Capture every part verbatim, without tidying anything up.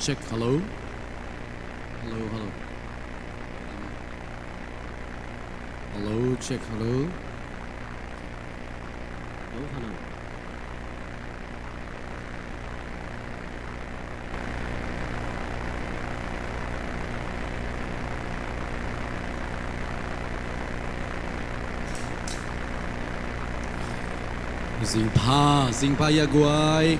Check, hello. Hello, hello. Hello, check, hello. Hello, hello. Zingpha, zingpha ia guai.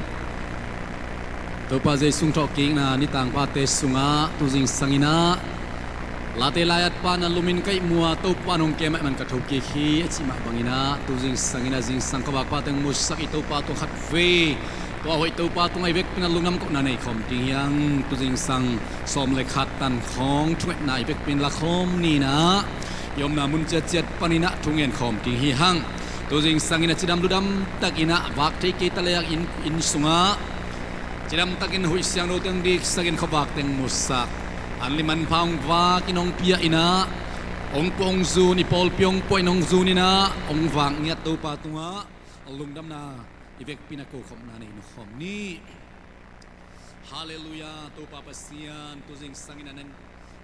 Topa Jesu thawhkikna nitang phate sungah tu zingsang inah Late lai-at pa na lumin ka ihmu a, Topa nong kem ahih man ka thokik hi a cih mah bangin ah tu zingsang inah zingsang khuavak pate hong musak i Topa tung khatvei tua hoih Topa tungah i vekpi inah lungdam kohna nei khawm ding hi hang. Tu zingsang sawm le khat tan khawng thungetna i vekpi in la khawm ni inah i omna mun ciatciat pan inah thungen khawm ding hi hang. Tu zingsang inah cidam ludam tak inah vak thei kei ta leh inn, inn sungah cidam takin huih siangtho teng diksakin khuavak teng musak an liman pha hong vak in hong pia inah hong puah hong zun i pawlpi hong puah in hong zun inah hong vak ngiat Topa tungah lungdamna i vekpi inah ko khawmna nei nuam khawm ni. Halleluiah, Topa Pasian, tu zingsang inah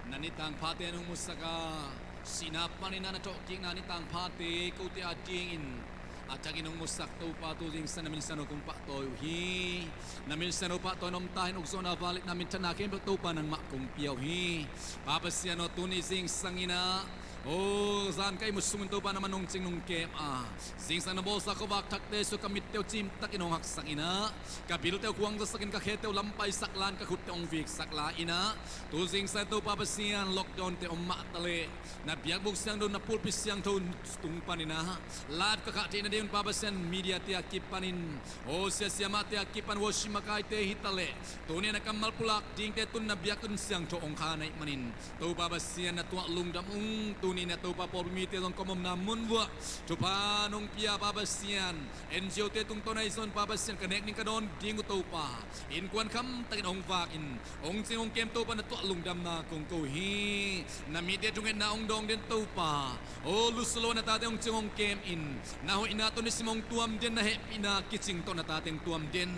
na nitang phate nong musak a, sihna pan inah na thawhkikna nitang phate kote a dingin a thakin hong musak Topa tu zingsang na min siangtho kong pahtawi uh hi. Na min siangtho pahtawi na om ta hen, ukzawhna vangliatna minthanna khempeuh Topa nangmah kong pia uh hi. Pa Pasian aw, tuni zingsang inah aw zan ka ihmu sungin Topa nangmah nong cing nong kem a, zingsang na bawlsa khuavak thakte sungah ka mitte uh cimtakin hong haksak inah ka bilte uh khuang zasakin ka khete uh lampaisak la in ka khutte uh hong viksak la inah tu zingsang Topa Pasian lockdown te om mah ta leh na biakbuk siangtho na pulpit siangtho tung pan inah live ka khah theih nading un Pa Pasian media te a kipanin aw sia siamahte a kipan worship makaite hi ta leh tuni a na kammal pulak dingte tun na biakinn siangtho hong kha na hih manin Topa Pasian na tungah lungdam ung. Tuni inah Topa pawlpi mite zong ka om omna mun vuah thupha nong pia Pa Pasian NGO te tungtawn ahi zongin Pa Pasian ka nek ding ka dawn ding uh Topa innkuan kham takin hong vak in hong cing hong kem Topa na tungah lungdamna kong ko hi. Na mite thungetna hong dawng den Topa aw lusu lo na tate hong cing hong kem in na hoihna tawh nisim hong tuam den, na hehpihna kicing tawh na tate hong tuam den.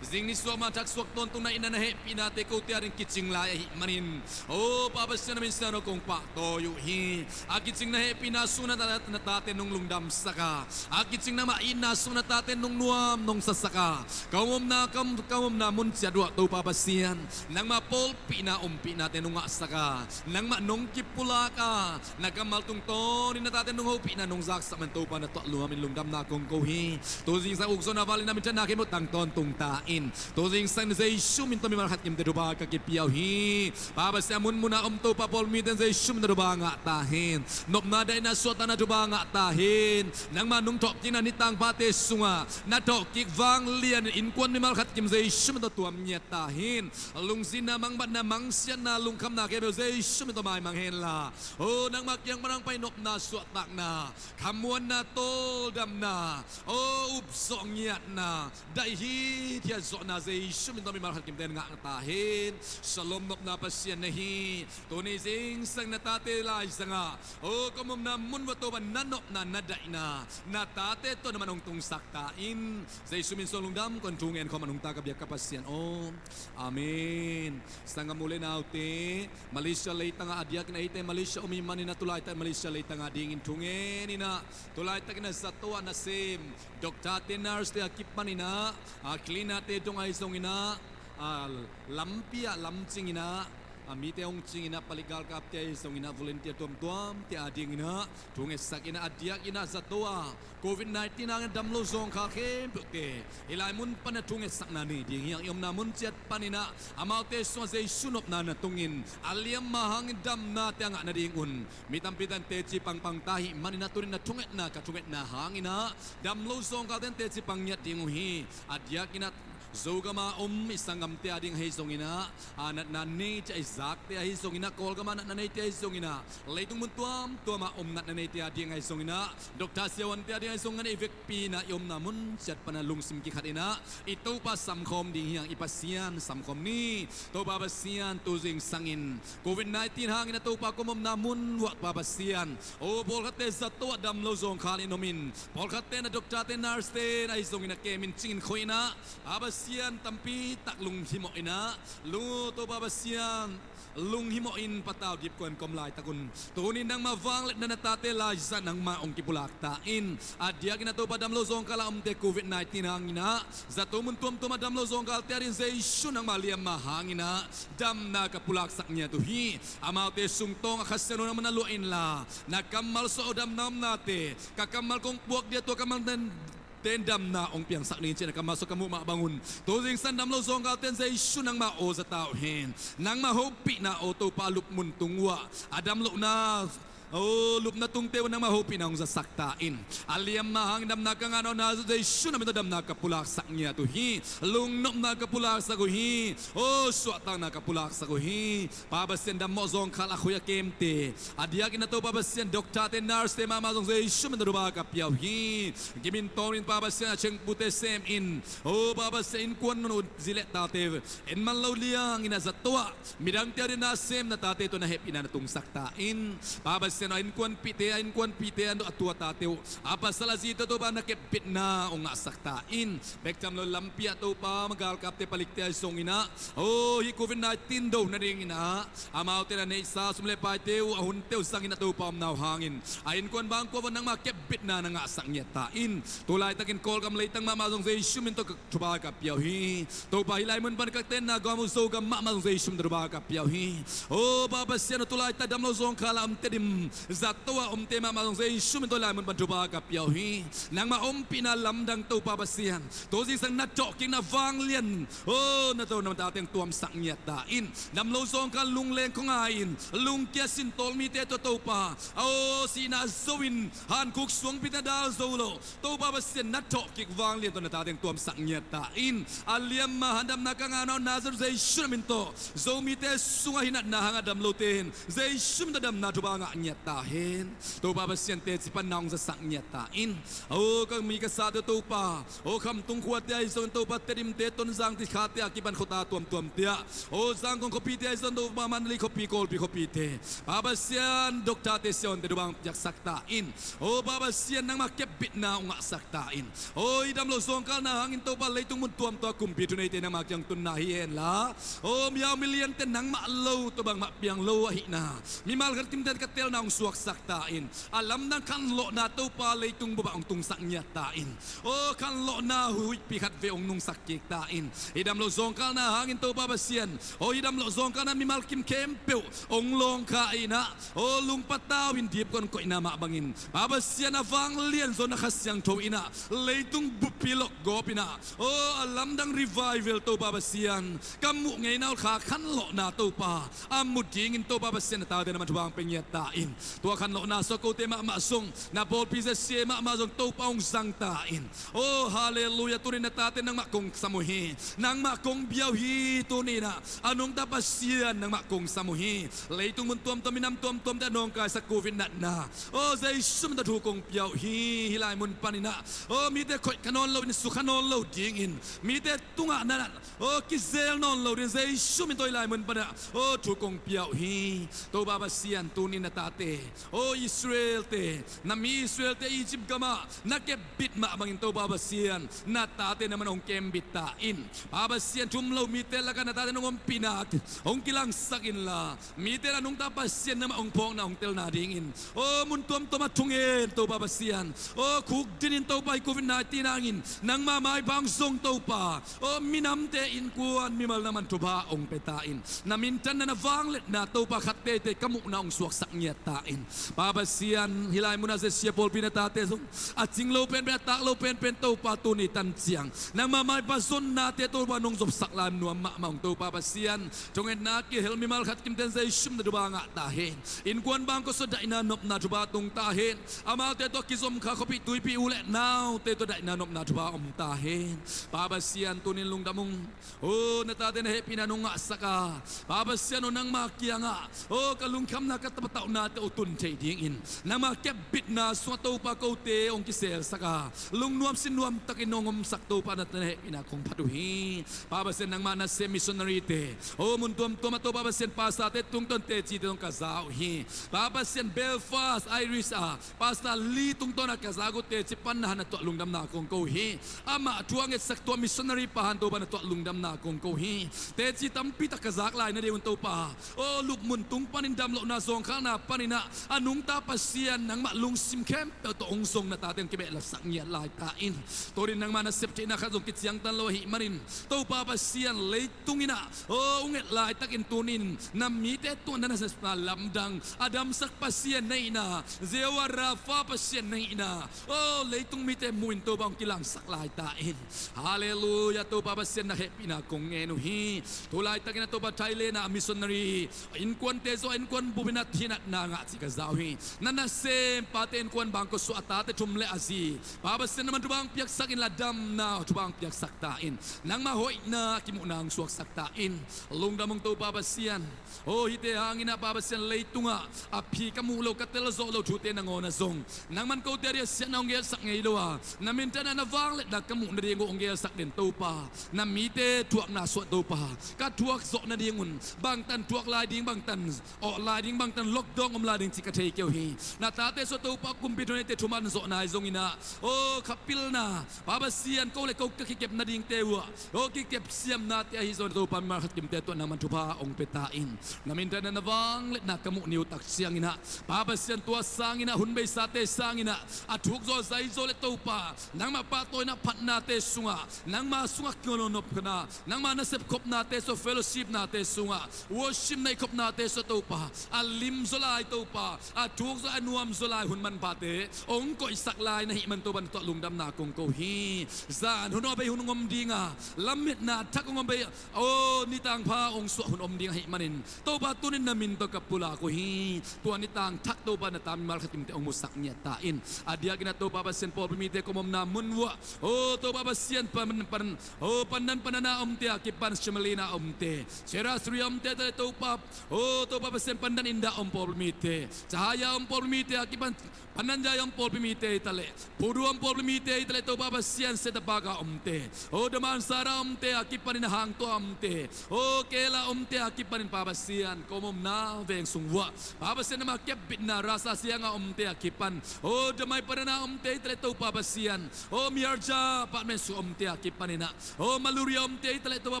Zing nisuah ma thaksuak tawntungna inah na hehpihnate kote a ding kicing lai ahih manin aw Pa Pasian na min siangtho kong pahtawi uh hi. A kicing na hehpihna sungah na tate nong lungdamsak a, a kicing nangmah itna sungah na tate nong nuam nong sasak a, ka om omna, ka om, ka om omna mun ciat uah Topa Pasian nangmah pawlpihna ompihnate nong ngahsak a, nangmah nong kipulak a, na kammal tungtawnin na tate nong hopihna nong zaksak man Topa na tungah lungdam in lungdamna kong ko hi. Tu zingsang ukzawhna vangliatna minthanna khempeuh tang tawntung ta in. Tu zingsang Jesu min tawh mimal khat kimte thupha ka kipia uh hi. Pa Pasian, munmun a om Topa pawlpi mite in Jesu min tawh thupha ngah ta hen. Nopna daihna suahtakna thupha ngah ta hen. Nangmah nong thawhkikna nitang phate sungah na thawhkik vanglian in innkuan mimal khat kim Jesu min tawh tuam ngiat ta hen. Lungzinna, mangbatna, mangsiatna, lungkhamna khempeuh Jesu min tawh maimang hen la, aw nangmah kiang pan hong pai nopna suahtakna, khamuanna, tawldamna, aw upzawh ngiatna, daih hithiat zawhna Jesu min tawh mimal khat kimte in ngah ta hen. Shalom, nopna Pasian na hi. Tuni zingsang na tate laizangah aw ka om omna mun uah Topa na nopna na daihna na tate tawh nangmah hong tungsak ta in. Jesu min suang lungdam kong thu ngen khawm a nungta ka biak ka Pasian aw. Amen. Sanggam u le naute, Malaysia leitangah a diakin eite Malaysia om i hih manin ah tulaitak Malaysia leitang a dingin thu ngen inah, tulaitakin ah zato ah nasem, doctor te, nurse te a kipanin ah, a cleaner te dong ahi zongin ah, a lampi ah lamcingin ah, a mite hong cingin ah, palik galkapte ahi zongin ah, volunteer tuamtuamte a dingin ah thu ngetsak inah, a diakin ah zato a Covid nineteen hangin a dam lo zawngkhal khempeuhte hih lai mun pan a thu ngetsakna nei ding hi hang. I omna mun ciat panin ah amaute sungah Jesu nopna na tungin a liamma hangin damnate a ngah nadingun mi tampi tan teci pangpang ta hih manin ah tuni in ah thungetna, ka thungetna hangin ah dam lo zawngkhalte in teci pang ngiat ding uh hi. A diakin ah Zogam a om i sanggamte a ding ahi zongin ah, a natna neite, i zakte ahi zongin ah, Kawlgam a natna neite ahi zongin ah, leitung mun tuamtuam a om natna neite a ding ahi zongin ah, doctor siavuante a ding ahi zongin ah, i vekpi in ah i omna mun ciat pan a lungsim kikhat in ah i Topa samkhawm ding hi hang. I Pasian samkhawm ni. Topa Pasian, tu zingsangin Covid nineteen hangin ah Topa ka om omna mun uah Pa Pasian, aw pawlkhatte zato ah dam lo zawngkhal in om in, pawlkhatte in ah doctor te, nurse te in ahi zongin ah kemin cingin khoih in ah, Pa Pasian, Pasian tampi tak lunghimawh in ah, lu Topa Pasian lunghimawh in patau dipkuan kom laitak un, tuni nangmah vangliatna na tate laizat nangmah hong kipulak ta in. A diakin ah Topa damlo zawngkal a omte covid nineteen hangin ah, zato mun tuamtuam a damlo zawngkalte adingin Jesu nangmah liamma hangin ah damna ka pulaksak ngiat uh hi. Amaute sungtawng a Kha Siangtho nangmah na luah inla, na kammal sungah damna omnate, ka kammal kong puak dia tua kammal ten ten damna hong piangsak ning ci-in a kammal sungah ka muh mah bangun, tu zingsang damlo zawngkalte in Jesu nangmah aw za ta uh hen. Nangmah hopihna aw Topa, lupmun tung uh ah a damlohna, aw lupna tungte uh nangmah hopihna hong zasak ta in. A liamma hangin damna ka ngahna uh Nazareth Jesu na min tawh damna ka pulaksak ngiat uh hi. Lungnopna ka pulaksak uh hi. Aw suahtakna ka pulaksak uh hi. Pa Pasian dammawh zawngkhal a khoi a kemte, a diakin ah Topa Pasian doctorte, nursete mahmah zong Jesu min tawh thupha ka pia uh hi. Gimin tawnin Pa Pasian a chengpute sem in. Aw Pa Pasian innkuan nunung zi le tate en man lo liangin ah zato ah midangte adingin na sem na tate tawh na hehpihna na tungsak ta in. Pa Pasian aw a innkuanpihte, a innkuanpihte a tua tate uh, a pasal a zite uh Topa na kepbitna hong ngahsak ta in. Bek tham lo lampi ah Topa ma galkapte palikte ahi zongin ah, aw hih covid nineteen do nadingin ah amaute na neihsa sum le paite uh, a hunte uh zangin ah Topa omna uh hangin a innkuan bangkua uh nangmah kepbitna na ngahsak ngiat ta in. Tu laitakin Kawlgam leitang mahmah zong Jesu min tawh ka thupha ka pia uh hi. Topa hih lai mun pan ka tenna gam uh Zogam mahmah zong Jesu min tawh thupha ka pia uh hi. Aw Pa Pasian aw tu laitak damlo zawngkhal a om Tedim zato ah omte mahmah zong Jesu min tawh hih lai mun pan thupha ka pia uh hi. Nangmah ompihna lamdang Topa Pasian, tu zingsang na thawhkikna vanglian aw na tawh na tate hong tuamsak ngiat ta in. Damlo zawngkhal lungleng khua ngai-in lungkia sintawl mite tawh Topa, aw sihna zo-in hankhuk suangpi tawh dal zo lo Topa Pasian na thawhkik vanglian tawh na tate hong tuamsak ngiat ta in. A liamma hangin damna ka ngahna uh Nazareth Jesu na min tawh Zomite sungah hih natna hangah damlote in Jesu min tawh damna thupha ngah ngiat ta hen. Topa Pasian teci panna hong zasak ngiat ta in. Aw ka mi ka sate uh Topa, aw khamtung khuate ahi zongin Topa Tedimte, Tonzangte, khate a kipan khuata tuamtuamte ah, aw Zangkong khuapite ahi zongin Topa Mandalay khuapi, Kawlpi khuapite, Pa Pasian doctorte siaonte thupha hong piaksak ta in. Aw Pa Pasian nangmah kepbitna hong ngahsak ta in. Aw hih damlo zawngkalna hangin Topa leitung mun tuamtuam kumpi thuneite nangmah kiang tunna hi henla, aw mi hau mi liante nangmah lo tua bangmah piang lo ahihna, mimal khat kimte ka telna hong suaksak ta in. A lamdang khanlawhna Topa leitung bup ah hong tungsak ngiat ta in. Aw khanlawhna huihpi khat vei hong nungsak kik ta in. Hih damlo zawngkalna hangin Topa Pasian, aw hih damlo zawngkalna mimal kim khempeuh hong lawngkha in ah, aw lungpatau in dipkuan koihna mah bangin Pa Pasian a vanglian zaw na Kha Siangtho in ah leitung buppi lok gawp in ah, aw a lamdang revival Topa Pasian ka muh ngeina uh kha khanlawhna Topa a mu dingin Topa Pasian na tate na min thupha hong pia ngiat ta in. Tua khanlawhna sungah kote mahmah zong na pawlpi Z C A mahmah zong Topa hong zang ta in. Aw halleluiah, tuni na tate nangmah kong sam uh hi. Nangmah kong bia uh hi. Tuni in ah a nungta Pasian nangmah kong sam uh hi. Leitung mun tuamtuam, minam tuamtuamte a nawngkaisak covid natna, aw Jesu min tawh thu kong pia uh hi. Hih lai mun panin ah, aw mite khoih kha nawn lo, inn suk kha nawn lo dingin, mite tungah na nat, aw kizel nawn lo dingin Jesu min tawh hih lai mun panin ah, aw thu kong pia uh hi. Topa Pasian tuni na tate, aw Israelte, na mi Israelte Egypt gamah na kepbit mah bangin Topa Pasian na tate na min hong kembit ta in. Pa Pasian thu um lo mite lakah na tate nong ompihna hong kilangsak inla, mite in a nungta Pasian nangmah hong phawkna hong telna dingin, aw mun tuamtuam ah thungen Topa Pasian, aw khukdin in Topa hih covid nineteen hangin nangmah maipha hong zong Topa, aw minamte, innkuan, mimal na min thupha hong pia ta in. Na minthanna, na vangliatna Topa khat teitei ka muhna hong suaksak ngiat ta in. Pa Pasian hih lai munah Z C A pawlpi na tate zong a cing lo penpen, a tak lo penpen Topa tuni tan ciang nangmah maipha zonnate Topa nong zopsak lai nuam mahmah ung Topa Pasian. Thungetna kihel mimal khat kimten Jesu min tawh thupha ngah ta hen. Innkuan bangkua sungah daihna nopna thupha tung ta hen. Amaute tawh kizom kha khuapi tuipi u le naute tawh daihna nopna thupha om ta hen. Pa Pasian tunin lungdam ung. Aw na tate na hehpihna nong ngahsak a, Pa Pasian aw nangma kiangah, aw ka lungkhamna, ka patauhnate tun theih dingin nangma kepbitna sungah Topa kote hong kiselsak a, lungnuam sinnuam takin hong omsak Topa na hehpihna kong phat uh hi. Pa Pasian, nangma nasem missionary te, o mun tuamtuam ah Topa Pasian, pastor te tungtawn tecite zong ka za uh hi. Pa Pasian, Belfast Irish ah Pastor Lee tungtawn a ka za uh teci pan na hana tuah lungdamna kong ko uh hi. Amah thu a ngetsak tua missionary pa han Topa na tuah lungdamna kong ko uh hi. Teci tampi tak ka zak lai nadingun Topa, o lupmun tung panin damlohna zawngkhalna panin ah a nungta Pasian, nangmah lungsim khempeuh tawh hong zong na tate hong kibehlapsak ngiat lai ta in. Tunin nangma nasep theihna khat zong kiciangtan lo ahih manin Topa Pasian, leitung in ah, o, hong et laitakin tunin na mite tungah na nasepna lamdang a damsak Pasian na hihna, Jehovah Rapha Pasian na hihna, o, leitung mite muhin Topa hong kilangsak lai ta in. Halleluiah, Topa Pasian na hehpihna kong ngen uh hi. Tu laitakin ah Topa Thailand ah missionary innkuante zaw innkuan bupin ah hinatna ngah cih ka za uh hi. Na nasem pate innkuan bangkua suah a tate thum le a zi, Pa Pasian, nangman thupha hong piaksak inla damna thupha hong piaksak ta in. Nangma hoihna kimuhna hong suaksak ta in. Lungdam ung Topa Pasian. O, hihte hangin ah Pa Pasian, leitungah a phi ka muh lo, ka telzawh lo thute nangawn ah zong nangman kote a ding a siatna hong gelsak ngei lo a, na minthanna, na vangliatna ka muh nading uh hong gelsak den Topa. Na mite thuakna suah Topa, ka thuak zawh nadingun bangtan thuak lai ding, bangtan awh lai ding, bangtan lockdown om lai ding cih ka thei kei uh hi. Na tate sungah Topa kumpi thuneite thuman zawh nai zongin ah, o, ka pilna, Pa Pasian, ko le ko ka kikep nadingte uh ah, o, kikep siamnate ahi zongin Topa mimal khat kimte tungah nangman thupha hong pia ta in. Na minthanna, na vangliatna ka muh ni uh tak ciangin ah, Pa Pasian, tua sangin ah hun beisate sangin ah a thuk zaw a zai zaw le Topa, nangmah pahtawina phatnate sungah, nangma sungah kingawnop khana, nangma nasep khopnate sungah, fellowshipnate sungah, worship neih khopnate sungah Topa, a lim zaw lai Topa, a thuk zaw, a nuam zaw lai hun manphate hong koihsak lai na hih man Topa na tungah lungdamna kong ko uh hi. Zan hun aw bei hun hong om ding a, lametna thak hong om bei, o, nitangpha hong suah hun om ding ahih manin Topa tunin na min tawh ka pulak uh hi. Tua nitang thak Topa na ta mimal khat kimte hong musak ngiat ta in. A diakin ah Topa Pasian, pawlpi mite komomna mun uh ah, o Topa Pasian, pan, pan, o Pandan, Pandan a omte a kipan Shimali na omte, Serasri a omte tale Topa, o Topa Pasian, Pandan Inda om pawlpi mite, Cahaya om pawlpi mite a kipan Pandan Jaya om pawlpi mite tale, Phudu om pawlpi mite tale Topa Pasian, Setapaga omte, o Damansara omte a kipanin a Hangtua omte, o Kela omte a kipanin Pa Pasian, komomna veng sung uh ah Pa Pasian, nangma kepbitna Rasa Sianga omte a kipan, o Damai Padana omte tale Topa Pasian, o Miarja Patmensu omte a kipanin ah, o Maluria omte tale Topa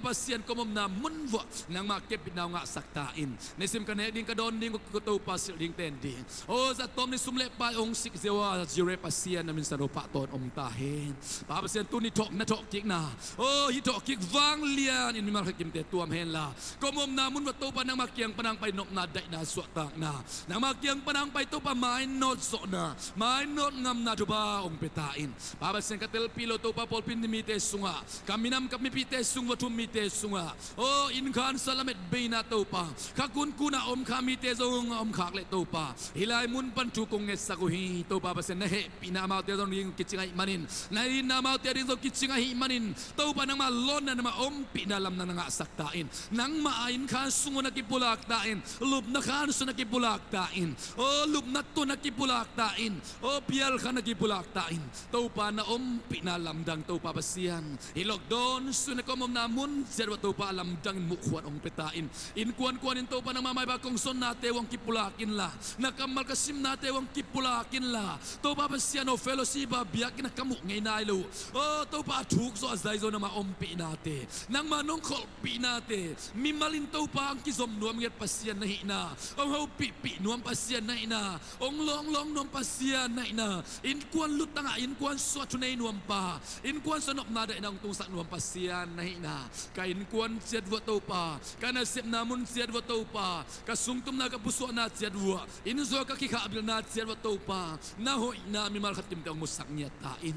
Pasian, komomna mun uh ah nangma kepbitna hong ngahsak ta in. Nisim ka nek ding, ka dawn ding uh, ka Topa silh ding ten ding, o zattawm ni sum le pai hong sik ziau a, Jireh Pasian, na min santo pahtawi om ta hen. Pa Pasian, tuni thawh na thawhkikna, o hih thawhkik vanglian in mimal khat kimte tuam henla, komomna mun uh ah Topa nangma kiang pan hong pai nopna, daihna, suahtakna, nangma kiang pan hong pai Topa mainawt zawhna, mainawt ngamna thupha hong pia ta in. Pa Pasian, ka telpih lo Topa pawlpi mite sungah, ka minam ka mipite sung uh ah, thu um mite sungah, o innkhan sung ah lamet beina Topa, kha kunkun a om kha mite zong a om khak leh Topa, hih lai mun pan thu kong ngetsak uh hi. Topa Pasian, na hehpihna amaute zong ding kicing ahih manin, na itna amaute ding zong kicing ahih manin Topa nangma lawnna, nangma ompihna lamdang na ngahsak ta in. Nangmah a innkhan sung uh na kipulak ta in. Lupna khan sung na kipulak ta in. O lupna tun na kipulak ta in. O pial khan na kipulak ta in. Topa na ompihna lamdang Topa Pasian, hih lockdown sung na ka omna mun ciat uh ah Topa a lamdang in muhkhuan hong pia ta in. Innkuan kuanin Topa nangma maipha kongzonnate uh hong kipulak inla, na kammal ka simnate uh hong kipulak inla, Topa Pasian aw, fellowship a biakinn ah ka muh ngei nai lo uh, o Topa a thuk zaw a zai zaw nangma ompihnate, nangma nong kholhpihnate, mimal in Topa hong kizom nuam ngiat Pasian na hihna, hong hopihpih nuam Pasian na hihna, hong lawnglawng nuam Pasian na hihna, innkuan lutang ah innkuan sung ah thunei nuam pa, innkuan sung ah nopna daihna hong tungsak nuam Pasian na hihna, ka innkuan ciat uh ah Topa, ka nasepna mun ciat uh ah Topa, ka sungtumna ka pusuahna ciat uh ah, inn zaw ka kikhahbilna ciat uh ah Topa, na hoihna mimal khat kimte hong musak ngiat ta in.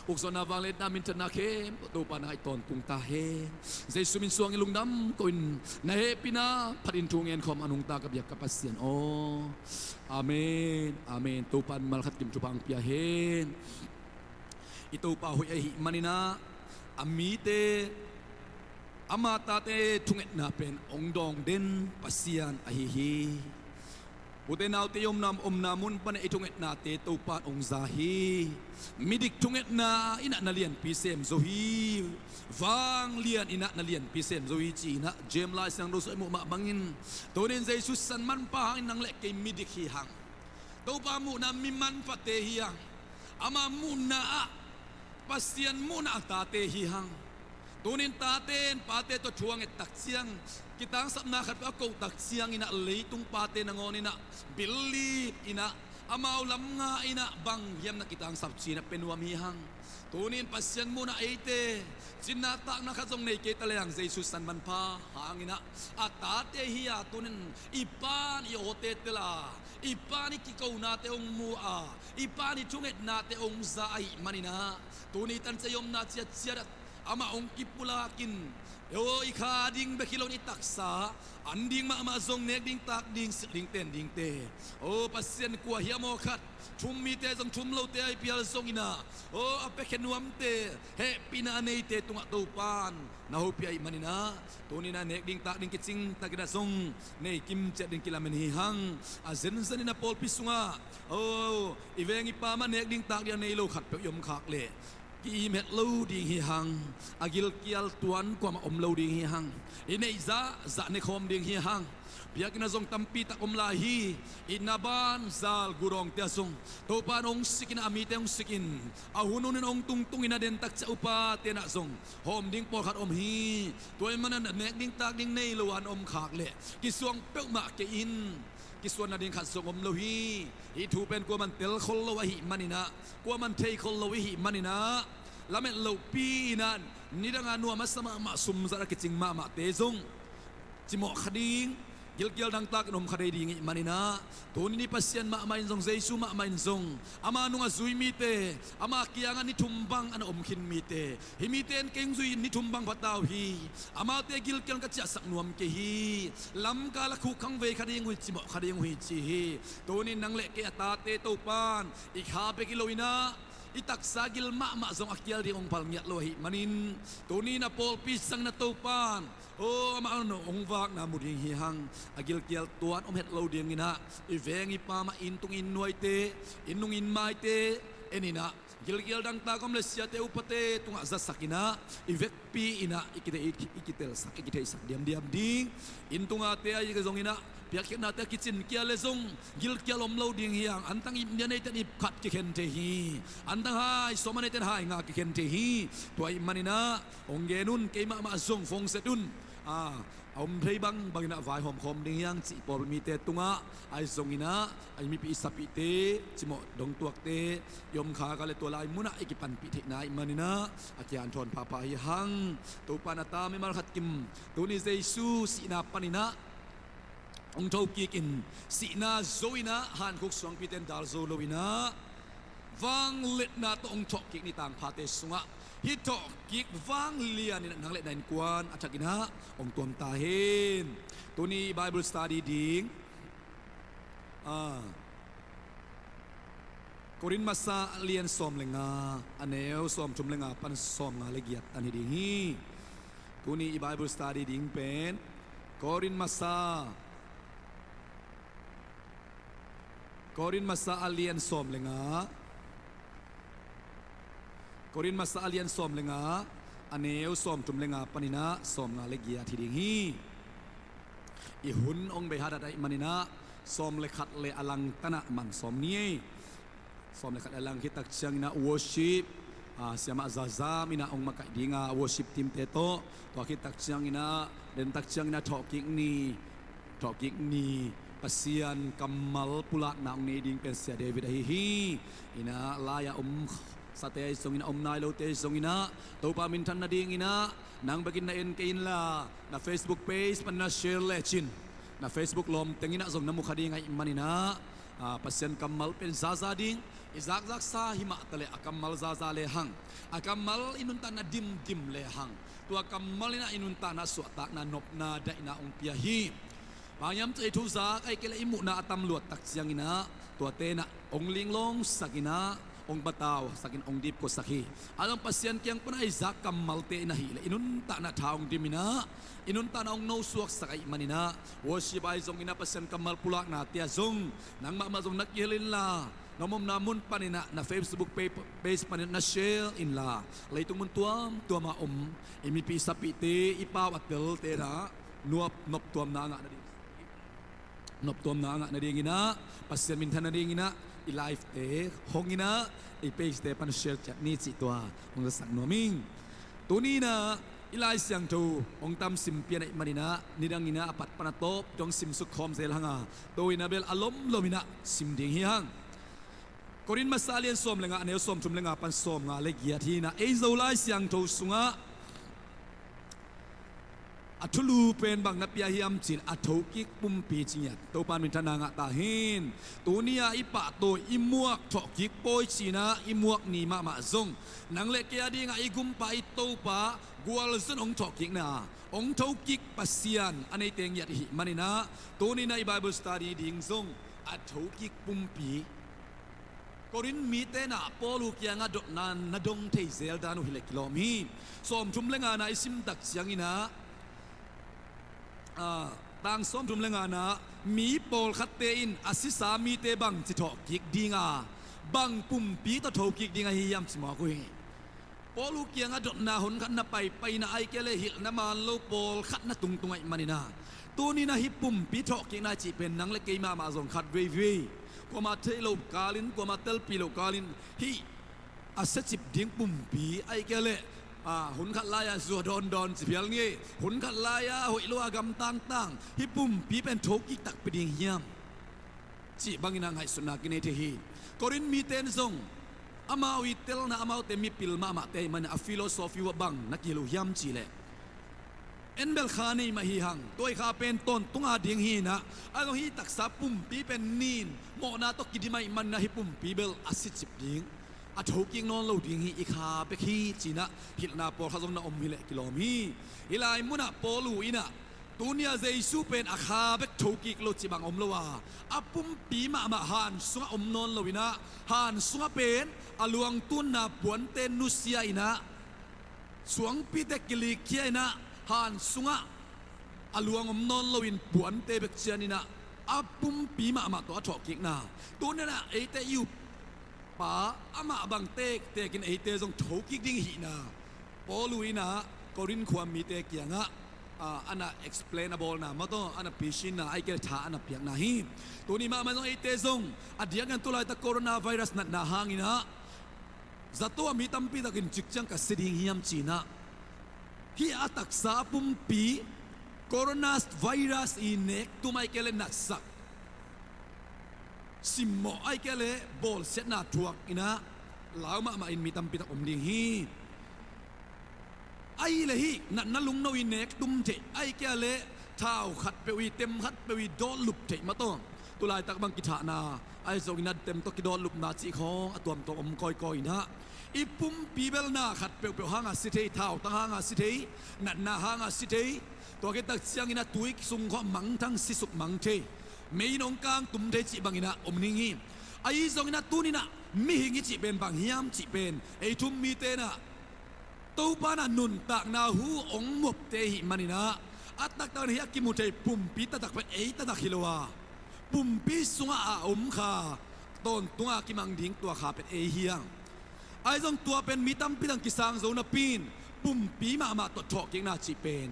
Ukzawhna, vangliatna, minthanna khempeuh Topa nang ah i tawntung ta hen. Jesu min suangin lungdam ko-in na hehpihna phatin thu ngen khawm a nungta ka biak ka Pasian aw. Amen. Amen. Topa in mimal khat kim thupha hong pia hen. I Topa hoih ahih manin ah, a mite, ama tate thungetna pen hong dawng den Pasian ahi hi. Ute naute, i omna, omna mun pan i thungetnate Topa in hong za hi. Midik thungetna in ah na lianpi sem zo hi. Vanglian in ah na lianpi sem zo hi ci-in ah James Lai Siangtho sung i muh mah bangin, tuni in Jesu San Manpha hangin nang le kei midik hi hang. Topa muhna mi manphate hi hang. Ama muhna ah Pasian muhna a tate hi hang. Tuni in tate in pate tawh thu a nget tak ciang, kitangsapna khat peuh a koh tak ciangin ah leitung pate nangawn in ah billit in ah amau lam nga in ah bang hiam na kitangsap ci-in ah pia nuam hi hang. Tuni in Pasian muhna eite cinna takna khat zong nei kei ta leng, Jesu San Manpha hangin ah a tate hi a, tuni in i Pa in i awte tel a, i Pa in i kikonate hong mu a, i Pa in i thungetnate hong za ahih manin ah, tuni tan ciah i omna ciatciat ah amah hong kipulak in, aw, i kha ding bek hi lo in i taksa an ding mahmah zong nek ding, tak ding, silh ding, ten dingte, aw, Pasian kua hiam aw khat, thum mite zong thum lote a i pial zongin ah, aw, a piakhia nuamte, hehpihna a neite tungah Topa in na hopih ahih manin ah, tuni in ah nek ding, tak ding kicing takin ah zong nei kim ciat ding kilamen hi hang. A zenzen in a pawlpi sungah, aw, i veng i pa mah nek ding, tak ding a nei lo khat peuh i om khak leh ki-im het lo ding hi hang. A gilkial tuan kuamah om lo ding hi hang. I neih zahzah nekhawm ding hi hang. Biakinn ah zong tampi tak om lai hi. Itna ban zal gudawngte ah zong Topa in hong sik in ah, a mite hong sik in, a hunhun in hong tungtung in ah, den tak ciah upate in ah zong hawm ding pawlkhat om hi. Tua ahih manin ah nek ding, tak ding nei lo a na om khak leh kisuang peuhmah kei in. Kisuan nading khat zong om lo hi. Hih thu pen kuaman tel khol lo ahih manin ah, kuaman thei khol lo ahih manin ah, lamet lohpi in ah nidang a nuam a sa mahmah, sumzat a kicing mahmahte zong cimawh kha ding, gilkial dangtak in om kha dei ding ahih manin ah, tuni ni Pasian mahmah in zong, Jesu mahmah in zong, ama nung a zui mite, ama kiangah ni thum bang a na om khin mite, hih mite in kei hong zui in ni thum bang pha ta uh hi. Amaute gilkial ka ciahsak nuam kei hi. Lamkal a khukkhang vei kha ding uh hi, cimawh kha ding uh hi ci hi. Tuni in nang le kei a tate Topa in i kha bek hi lo in ah, i taksa gil mahmah zong a kial ding hong phal ngiat lo ahih manin, tuni in a pawlpi sangin ah Topa in, aw, amah a nong hong vakna mu ding hi hang. A gilkial tuan om het lo dingin ah, i veng i pa mah, inn tung inn nuaite, inn nung inn maite en in ah, gilkial dangtak om le siate upate tungah zasak in ah, i vekpi in ah i kite-, i, i kitelsak, i kitheihsak diamdiam ding. Inn tungate ahi zongin ah, piakkhiatnate a kicin kia le zong gilkial om lo ding hi hang. Antang ip nia neite in ip khat kikhen thei hi. Antang hai sawm a neite in hai nga kikhen thei hi. Tua ahih manin ah hong gen un, kei mahmah zong phone set un. A, a om thei bangbang in ah vaihawm khawm ding hi hang cih pawl mite tungah ahi zongin ah, a i mipih i sapihte, cimawh dongtuakte i om khak a leh tua lai munah i kipanpih theihna ahih manin ah a kihanthawn phapha hi hang. Topa in a ta mimal khat kim, tuni Jesu sihna panin ah hong thokik in, sihna zo in ah hankhuk suangpite in dal zo lo in ah, vangliatna tawh hong thawhkik ni tangphate sungah hih thawhkik vanglian in ah nang le na innkuan a thakin ah hong tuam ta hen. Tuni Bible study ding, a, Korin Masa a lian sawm le nga, a neu sawmthum le nga pan sawmnga le giat tan hi ding hi. Tuni i Bible study ding pen Korin Masa, Korin Masa a lian sawm le nga, Korin Masa a lian sawm le nga, a neu sawmthum le nga panin ah sawmnga le giat hi ding hi. I hun hong bei hahdam ahih manin ah sawm le khat le a lang tan ah man sawm ni ei. Sawm le khat a lang khit tak ciangin ah worship, a, siamah Zazam in ah hong makaih ding a, worship teamte tawh. Tua khit tak ciangin ah, den tak ciangin ah thawhkik ni, thawhkik ni, Pasian kammal pulakna hong nei ding pen Sia David ahi hi. In ah lai-ah om sate ahi zongin ah, om nai lote ahi zongin ah, Topa minthan nadingin ah nang bekin na en kei inla, na Facebook page pan na share lecin, na Facebook lawm tengin ah zong na mu kha ding ahih manin ah, a, Pasian kammal pen zaza ding. I zakzaksa hi mah taleh a kammal zaza lehang, a kammal i nuntakna dimdim lehang, tua kammal in ah i nuntakna suahtakna, nopna, daihna hong pia hi. Bang hiam cih leh i thuzak ahih kei leh i muhna a tam luat tak ciangin ah, tuate in ah hong linglawngsak in ah, hong patausakin hong dipkuasak hi. A zong Pasian kiang pana i zak kammalte in ahih leh i nuntakna tha hong diminah, i nuntakna hong nosuaksak ahih maninah, worship ahi zonginah Pasian kammal pulaknate ah zong nangmah mah zong na kihel inla, na omna mun paninah na Facebook page, page paninah na share inla, leitung mun tuamtuamah om i mipi sapihte, i pau a telte inah nuap noptuamna a ngah nading, noptuamna a ngah nadinginah, Pasian minthan nadinginah i livete honginah, i pagete pan share ciat ni cih tua hong zasak nuam ing. Tuninah i Lai Siangtho hong tam sim pian ahih maninah, nidanginah a pat pana tawp dong simsuk khawm zel hanga, tuinah bel a lomlominah sim ding hi hang. Korin masa lian sawm le nga, a neu sawmthum le nga pan sawmnga le giat hinah, ei Zo Lai Siangtho sungah a thulu pen bang na pia hiam cih leh a thokik pumpi ci ngiat. Topa in minthanna ngah ta hen. Tuni-a i pahtawi, i muak thawhkik pawi cinah i muak ni mahmah zong nang le kei a dingah i gumpa, i Topa gualzun hong thawhkikna, hong thokik Pasian a neite ngiat i hih maninah, tuninah i Bible study ding zong a thokik pumpi, Korin mite nah Paul uh kiangah dotna na dong thei zel dan uh hileh kilawm hi. Sawmthum le ngana i sim tak cianginah, ah, tang sawmthum le ngana, mi pawlkhatte in a sisa mite bangci thawhkik dinga, bang pumpi tawh thokik ding ahi hiam ci mawk uh hi. Paul uh kiangah dotna hun khat na paipaina, ahih kei leh hilhna man lo pawlkhat na tungtung ahih maninah, tuninah hih pumpi thawhkikna cih pen nang le kei mahmah zong khat veivei, kuama theih loh kalin, kuama telpih loh kalin, hih a siacip ding pumpi, ahih kei leh, a, hun khat lai-a zua dawndawn ci phial ngei, hun khat lai-a hoih lo-a gamtangtang, hih pumpi pen thokik takpi ding hiam cih bangin a ngaihsutna kinei thei hi. Korin mite in zong amau i telna, amaute mipil mahmahte ahih manin a philosophy uh ah bang na kihilh uh hiam cih leh, en bel kha nei mah hi hang, tua i kha pen tawntunga ding hinah, a zong hih taksa pumpi pen nin mawhna tawh kidim ahih maninah hih pumpi bel a sicip ding, a thokik nawn lo ding hi, i kha bek hi cinah hilhna pawlkhat zong na om hileh kilawm hi. Hih lai munah Paul uh inah, tuni-ah Jesu pen a kha bek thokik lo cih bang om lo a, a pumpi mahmah han sungah om nawn loinah, han sungah pen a luang tunna puante nusia inah, suangpite kilikkhia inah, han sungah a luang om nawn loin puante bek cianinah, a pumpi mahmah tawh a thawhkikna, tuninah eite i up pa amah bang tektekin eite zong thokik ding hihna Paul uh inah Korin khua mite kiangah, a, a na explain a bawlna mataw, a na pisinna, ahih kei leh tha a na piakna hi. Tuni mahmah zong eite zong a diakin tulaitak coronavirus natna hanginah, zato ah mi tampi takin cikciang ka si ding hiam cinah, hih a taksa a pumpi coronavirus i nektum, ahih kei leh natsak, simmawh, ahih kei leh bawlsiatna thuak inah lau mahmah in mi tampi tak om ding hi. Ahih leh hih natna lungno i nektum theih, ahih kei leh thau khatpeuh i, tem khatpeuh i dawtlup theih mataw, tulaitak bang kithahna ahi zongin a tem tawh kidawtlupna cih khawng a tuamtuam om kawikawi inah, i pumpi bel na khat peuhpeuh hanga si thei, thautang hanga si thei, natna hanga si thei, tua khit tak ciangin a tui sung khawng mangthang sisuk mang thei, mei in hong kangtum thei cih banginah om ning hi. Ahi zonginah tuninah mihing i cih pen bang hiam cih pen ei thum mite inah Topa inah nuntakna hu hong muapte i hih maninah, a taktak in hih a kimu thei pumpi taktak pen ei taktak hi lo a, pumpi sungah a om kha, tawntunga kimang ding tua kha pen ei hi hang. Ahi zong tua pen mi tampi tang kisang zo napi in, pumpi mahmah tawh thawhkikna cih pen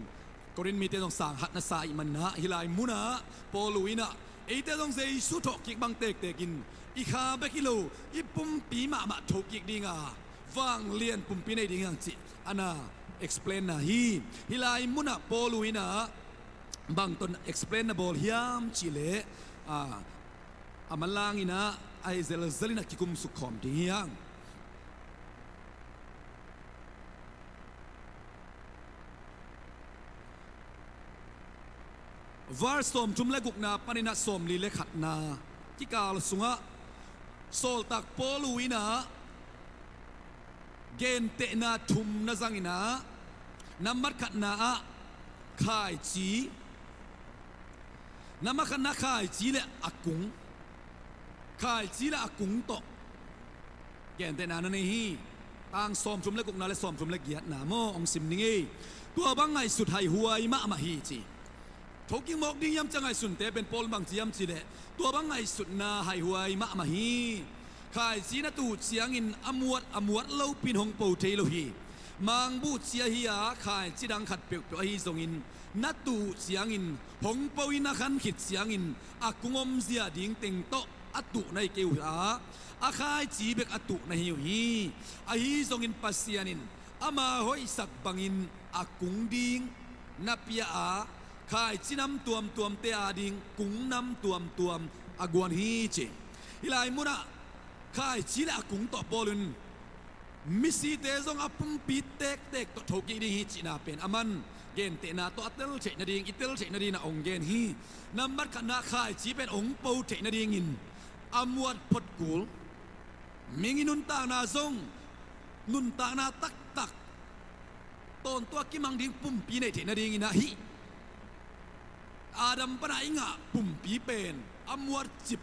Korin mite zong sang hat na sa ahih maninah, hih lai munah Paul uh inah eite zong Jesu thawhkik bang tektekin i kha bek hi lo, i pumpi mahmah thokik dinga vanglian pumpi nei ding hi hang cih a na explain na hi. Hih lai munah Paul uh inah bang tawh explain na bawl hiam cih leh, a, a manlang inah a hi zelzel inah kikumsuk khawm ding hi hang. Verse sawmthum le gukna paninah sawmli le khatna kikal sungah sawltak Paul uh inah gentehna thum na zang inah, nambat khatna ah khaici, nambat khatna khaici le a kung, khaici le a kung tawh Gentehna na nei hi. Tang sawmthum le gukna le sawmthum le giatna maw, hong sim ning ei. Tua bang ngaihsut haihuai mahmah hi ci. Thokik mawk ding hiam ci a ngaihsunte pen Paul in bang ci hiam cih leh, tua bang ngaihsutna haihuai mahmah hi. Khaici na tuh ciangin a muat a muat lopi in hong po thei lo hi. Mangbuh ci ahi a, khaici dang khat peuhpeuh ahi zongin na tuh ciangin hong po in a khan khit ciangin a kung omzia ding teng tawh a tuh na hi kei uh a, a khaici bek a tuh na hi uh hi. Ahi zongin Pasian in ama hoihsak bangin a kung ding na pia a, khaici nam tuamtuamte ading kung nam tuamtuam a guan hi ci. Hih lai munah khaici le a kung tawh Paul in misite zong a pumpi tektek tawh thokik ding hi cihna pen a man gentehna tawh a tel theih nading, i tel theih nading a hong gen hi. Nambat khatna, khaici pen hong po theih nadingin a muat phot kul. Mihing i nuntakna zong nuntakna taktak tawntung a kimang ding pumpi nei theih nadingin ah hih Adam pana i ngah pumpi pen a muatcip,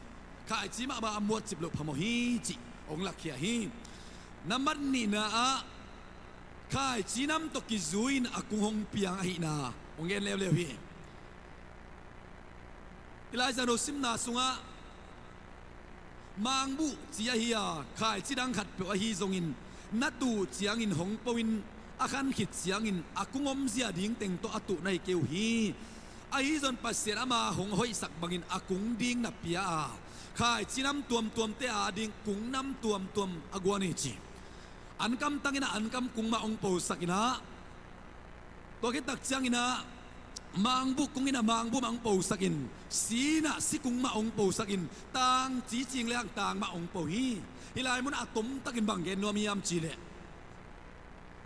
khaici mahmah a muatcip loh phamawh hi cih hong lakkhia hi. Nambat nihna ah khaici nam tawh kizui in a kung hong piang ahihna hong gen leuleu hi. I Lai Siangtho simna sungah mangbuh ci ahi a, khaici dang khatpeuh ahi zongin na tuh ciangin hong po in a khan khit ciangin a kung omzia ding teng tawh a tuh na hi kei uh hi. Ahi zong Pasian ama hong hoihsak bangin a kung ding na pia a, khaici nam tuamtuamte ading kung nam tuamtuam a guan hi ci. Ankam tangin ah ankam kung mah hong posak in ah, tua khit tak ciangin ah mangbuh kung in ah mangbuh mah hong posak in, si in ah si kung mah hong posak in, tang cicing le hang tang mah hong po hi. Hih lai mun a tomtakin bang gen nuam hiam cih leh,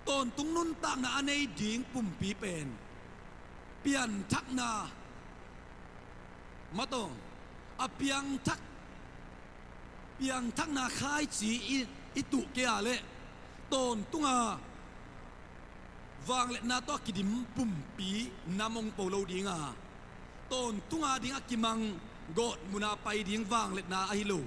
tawntung nuntakna a nei ding pumpi pen pianthakna mataw, a piangthak, piangthakna khaici i, i tuh kei a leh tawntunga vangliatna tawh a kidim pumpi nam hong po lo ding a, tawntunga ding a kimang gawtmuna pai ding vangliatna ahi lo,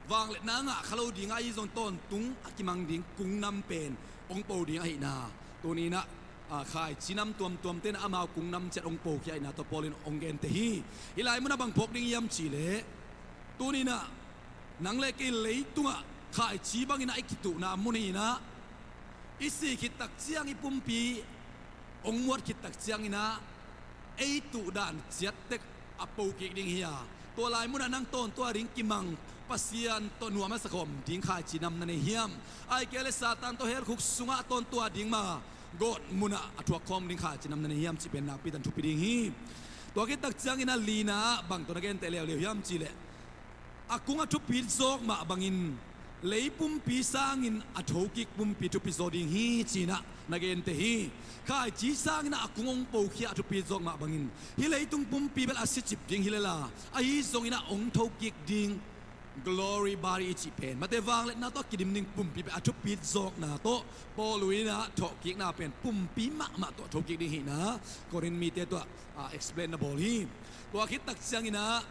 vangliatna ngah kha lo ding ahi zong tawntung a kimang ding kung nam pen hong po ding ahihna, tuni in ah, a, khaici nam tuamtuamte in ah amau kung nam ciat hong pokhia ahihna tawh Paul in hong gente hi. Hih lai mun a bang phawk ding hiam cih leh, tuni in ah nang le kei leitungah khaici bangin ah i kituhna mun hi in ah, i si khit tak ciang i pumpi hong muat khit tak ciangin ah ei tuh dan ciat tek a po kik ding hi a, tua lai munah nang tawntung a ding kimang Pasian tawh nuam a sakhawm ding khaici nam na nei hiam? Ahih kei leh Satan tawh hell khuk sungah tawntung a ding ma gawtmunah a thuak khawm ding khaici nam na nei hiam cih pen nakpi tak in thupi ding hi. Tua khit tak ciangin ah lina ah bang tawh na genteh leuleu hiam cih leh, a kung a thupit zawk mah bangin lei pumpi sangin a thokik pumpi thupit zaw ding hi ci in ah na gente hi. Khaici sangin ah a kung hong pokhia a thupit zawk mah bangin hih leitung pumpi bel a sicip ding hi lel a, ahi zongin ah hong thokik ding glory body i cih pen, mate, vangliatna tawh a kidim ding pumpi pen a thupit zawkna tawh Paul in ah thawhkikna pen pumpi mahmah tawh thokik ding hihna Korin mite tungah, a, explain na bawl hi. Tua khit tak ciangin ah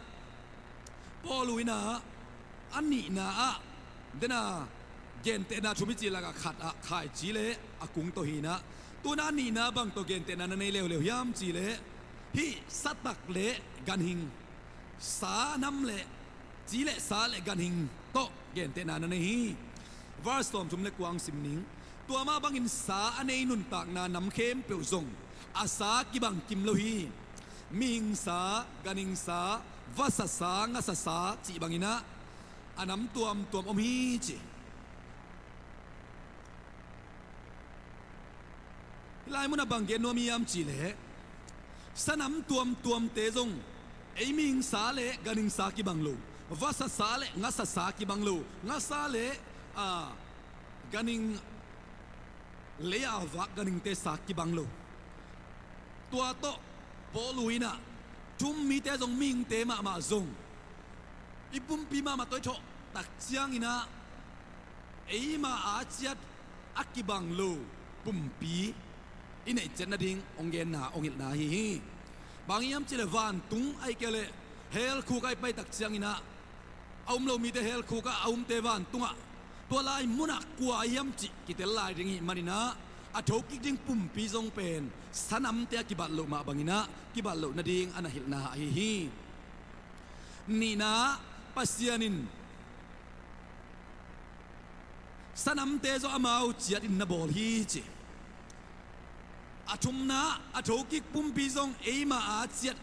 Paul in ah a nihna ah, den a, gentehna thum i cih lakah khat ah khaici le a kung tawh hi in ah, tu in ah a nihna bang tawh gentehna na nei leuleu hiam cih leh, hih satak le ganhing, sa nam le, ci le sa le ganhing tawh gentehna na nei hi. Verse sawmthum le kua hong sim ning. Tua mah bangin sa a nei nuntakna nam khempeuh zong a sa kibang kim lo hi. Mihing sa, ganhing sa, vasa sa, ngasa sa cih bangin ah a nam tuamtuam om hi ci. Hih lai munah bang gen nuam hiam cih leh, sa nam tuamtuamte zong ei mihing sa le ganhing sa kibang lo, vasa sa le ngasa sa kibang lo, ngasa le, a, ganhing, lei a vak ganhingte sa kibang lo. Tua tawh Paul in ah thu-um mite zong, mihingte mahmah zong i pumpi mahmah tawh i thawh tak ciangin ah eima a ciat a kibang lo pumpi i neih ciat nading hong genna, hong hilhna ahi hi. Bang hiam cih leh vantung ahih kei leh hell khuk ah i pai tak ciangin ah a um lo mite hell khuk ah, a umte vantungah Tua lai munah kua hiam cih kitel lai ding ahih maninah a thokik ding pumpi zong pen sanamte a kibat loh mah banginah kibat loh nading a na hilhna ahi hi. Nihna, Pasian in sanamte zong amau ciatin na bawl hi ci. A thumna, a thokik pumpi zong eima a ciat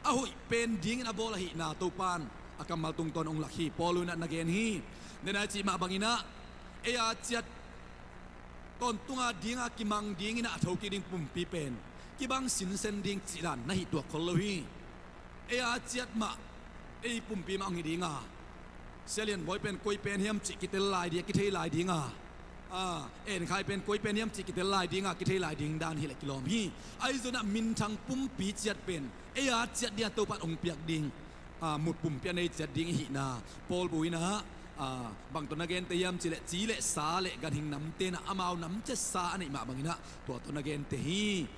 a hoih pen dingin a bawl ahihna Topan a kammal tungtawn ong lak hi. Paul unah na gen hi. Denai cih mah banginah ei a ciat tawntunga dinga kimang dinginah a thokik ding pumpi pen kibang sinsen ding cihdan na hih tuak khol lo hi. Ei a ciat mah ei pumpi mah ang hi dinga, Sia Lian Bawi pen koi pen hiam cih kitel lai dinga kithei lai dinga, a, En Khai pen koi pen hiam cih kitel lai dinga kithei lai ding dan hileh kilawm hi. Ahi zonah minthang pumpi ciat pen ei a ciat dinga Topan ong piak ding, a, mut pumpi a nei ciat ding ihihna Paul bu inah, a, bang tawh na gente hiam cih leh ci leh sa leh ganhing namte inah amau nam ciatsa a neih mah banginah tua tawh na gente hi.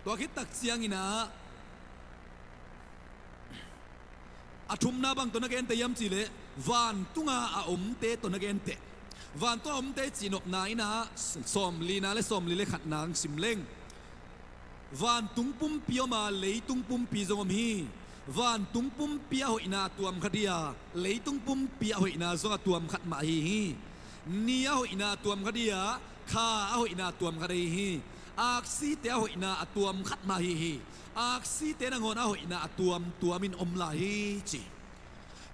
Tua khit tak cianginah a thumna bang tawh na gente hiam cih leh vantunga a omte tawh na gente. Vantunga a omte cihnopna inah sawmlina le sawmli le khatna ang sim leng. Vantung pumpi om a, leitung pumpi zong om hi. Vantung pumpi a hoihna a tuam khat hi a, leitung pumpi a hoihna zong a tuam khat mah ahi hi. Ni a hoihna a tuam khat hi a, kha a hoihna a tuam khat ahi hi. Aksite a hoihna a tuam khat mah ahi hi. Aksite nangawn a hoihna a tuamtuamin om lai hi ci.